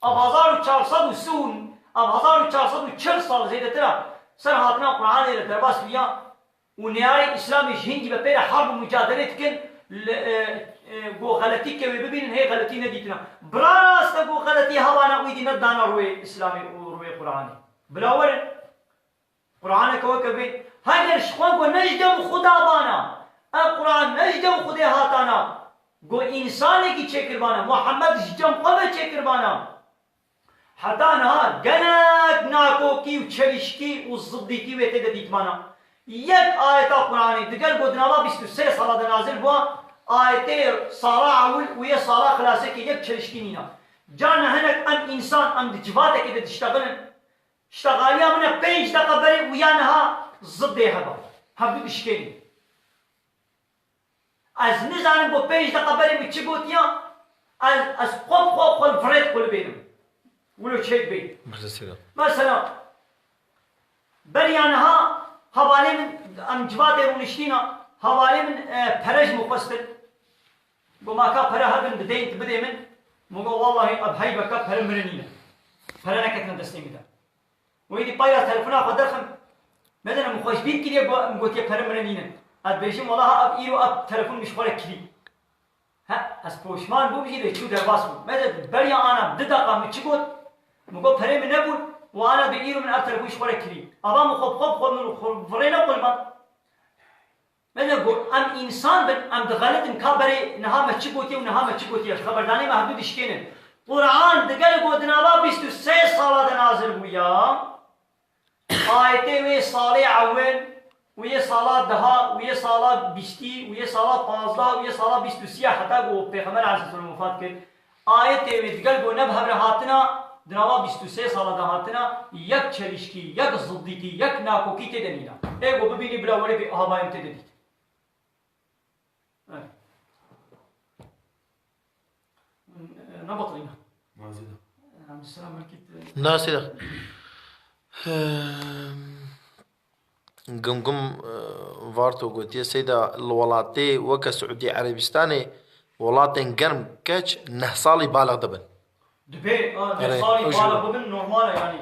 Ev hezar û çar sed û sî û, ev hezar û çar sed û çil sal zêdetir e ser hatina Quranê li derbas bûya û neyarê Îslamê ji hingî ve pê re herb û mucadelê dikin, li, e, e, ku xeletî ke wê bibînin, hê xeletî nedîtine. Bira rast e ku xeletî hebane û îdî nedane rûyê Îslamê û rûyê Quranê. Bila werin. Qur'aneke weke vê, heger ji xwe got ne ji cem Xuda bana, ev Qur'an ne ji cem Xudê hatana, got însanekî çêkiribana, Muhammed ji cem xwe ve çêkiribana. Heta niha gelek nakokî û çelişkî û ziddîtî wê tê de dîtmana. Yek ayeta Qur'anê digel got di nava bîst û sê sala de nazil bûa, ayetê sala ewil û yê sala xilasekê yek çelişkî nîna. Carna hinek em însan, em di civatekê de diştexilin. Ştexaliya min e pênc deqa berê û ya niha zidê heba. Hevdu dişkênî. Ez nizanim ku pênc deqa berê min çi gotiya, ez, ez xwe bi xwe xwe li virêt xwe li bênim. Wilo çêk bê. Birsesî de. Mesela, beriya niha hevalê min, em civatê rûniştîna, hevalê min, e, pere ji min xwestin. Got, ma ka pere hebin, bideyî, bidê min. Min got, wallahî, ev heyb e ka pere min re nîne. Pere neketine destê min de. Wê dî payra telefona xwe derxim. Medene min xwe ji bîr kiriye, got, min gotiye pere min re nîne. Ez dibêjim, walaha ev îro ev telefon min ji xwe re kirî. He, ez poşman bûm jî lê çû derbas bûm. Mede beriya ana du deqa min çi got? Min got, perê min nebûn. Û ana bi îro min ev telefon ji xwe re kirî. Ava min xwe bi xwe bi xwe min xwe virêne qulman. Me de got, em însan bin, em dixelitin ka berê niha me çi gotiye û niha me çi gotiye. Xeberdanê me hevdu dişkênin. Quran digel got di nava bîst û sê sala de nazil bûya. Ayetê wê salê ewil û yê sala deha û yê sala bîstî û yê sala pazdeh û yê sala bîst û sî heta ku Pêxember aleyhisselam wefat kir. Ayetê wê digel ku ne bi hev re hatina, di nava bîst û sê sala de hatina, yek çelişkî, yek ziddîtî, yek nakokî tê de nîna. Ê ku bibînî bila werê bê ahavayê min tê de dît. Evet. Ne batırıyla. Mazide. Elhamdülillah, belki de. Nasıl? Ehm, Gumgum, e, Varto gotiye, Seyda, li welatê weke Siûdî Erebîstanê welatên germ keç neh salî baliq dibin. Dibê, a, neh Erê, salî o jî baliq bibin normal e yani.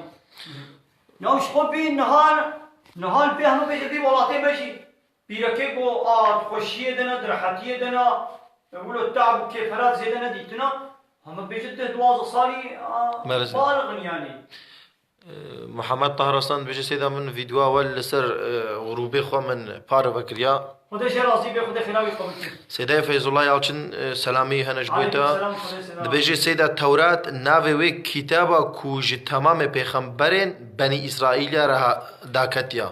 Ya ji xwe bî nihal, nihal bê hemû bêje vî welatê me jî. Pîrekê ku a di xweşiyê de ne, di rehetiyê de ne, e, wilo te'b û kêferat zêde nedîtina, hemû bêje deh duwazdeh salî, a, Mersin. Baliq in yani. Muhammed Tahir Aslan dibêje, Seyda, min vîdyoa we li ser, e, grûbê xwe min pare vekiriya. Xwedê jê razî be, Xwedê xêra wî qebûl kir. Seyda Feyzullah Yalçin, e, selamî hene ji bo te. Aleykum selam, Xwedê selam. Dibêje, Seyda, Tewrat navê wê kitaba ku ji temamê pêxemberên Benî Îsraîlê re ha-, daketiya.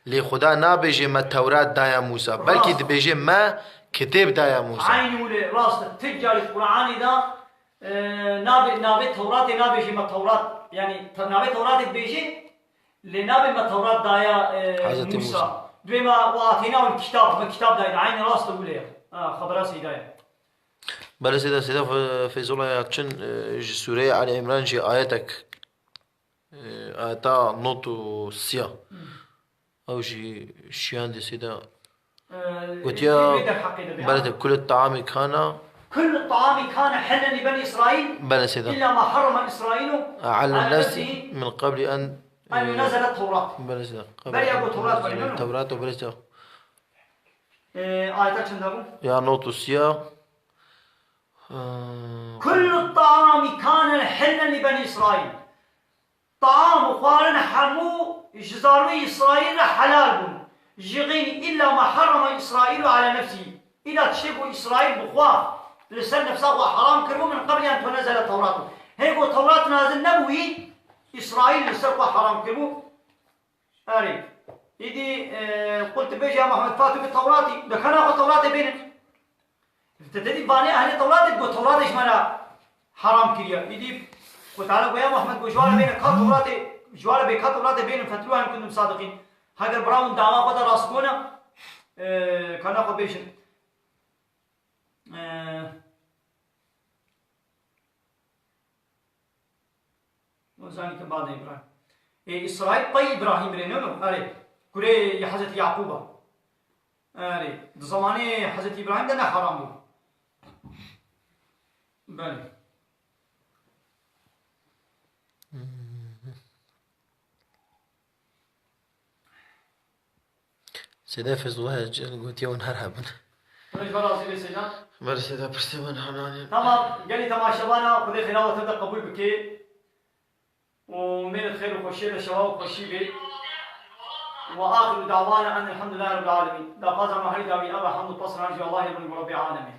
Lê Xuda nabêje me Tewrat daye Mûsa. Belkî Rast. Dibêje me kitêb daye Mûsa. Eynî wile rast e. Ti carî Qur'anê de E, nabê, navê Tewratê nabêjê me Tewrat. Yani, te-, navê Tewratê dibêjê, lê nabê me Tewrat daya, e, Hezretî Mûsa. Mûsa. Dibê me, we atêna win kitab, me kitab dayê. Eynî rast e wile ye. Ha, xebera Seyda ye. Belê Seyda, Seyda Fe-, Feyzullah Yalçin, e, ji Sûreya Ali Îmran jî ayetek, e, ayeta nod û sî ya. Hmm. Ew jî şiyandê Seyda. Ee, gotiya, yê derheqê de be, belê ha? De, "Kullu ta'ami kana" "Kullu ta'ami kana hillen li beni İsrail, belê Seyda, illa ma harrama İsrailu ala nefsihi min qabli an, an, e, yunzele Tevrat." Belê Seyda. Beriya ku Tevrat beriya, no? Tevrat û belê Seyda. Ee, ayeta çend bû? Ya nod û sî ya. Ee, "Kullu ta'ami kana hillen li beni İsrail." Taam û xwarin hemû ji zarokê Îsraîl re helal bûn. Ji xênî îlla ma harrama Îsraîlu ala nefsihî. Îlla tiştê ku Îsraîl bi xwe li ser nefsa xwe heram kiribû min qebliyan tu nezele Tewrat. Hê ku Tewrat nazil nebûyî, Îsraîl li ser xwe heram kiribû. Erê. Îdî, e, qul tu bêjî ya Muhammed fatu bi Tewratî. De kana xwe Tewratê bênin. Te tedî vanê ehlê Tewratê got, Tewratê ji me re heram kiriye. Îdî Xwedê Teala got, ya Muhammed, got, ji wan re bêne ka Tewratê, ji wan re bê ka Tewratê bênin, fetlu in kuntum sadiqîn. Heger bira hûn dama xwe de rastgo ne, e, kana xwe bêjin. E, Zanî ki badê Îbrahîm. Ê, Îsraîl pey Îbrahîm rê ne no? Erê, kurê Hezretî Yaqûb a. Erê, di zemanê Hezretî Îbrahîm de ne haram bû. Belê. Sêde Fezlullah Cel gotiye wan her hebin. Hûn ji ber razî bê Seyda. Ber sêde pirsê wan hananê. Tamam, gelî temaşevana Xwedê xêra we tev de qebûl bike. Û mêret xêr û xweşiyê de şewa û xweşî bê. Ve axiru dawana en elhamdulillahî rabbil alemîn. Daxwaza me herî dawî ev e, hemd û pesna ji Allahê bin Rebbê alemê.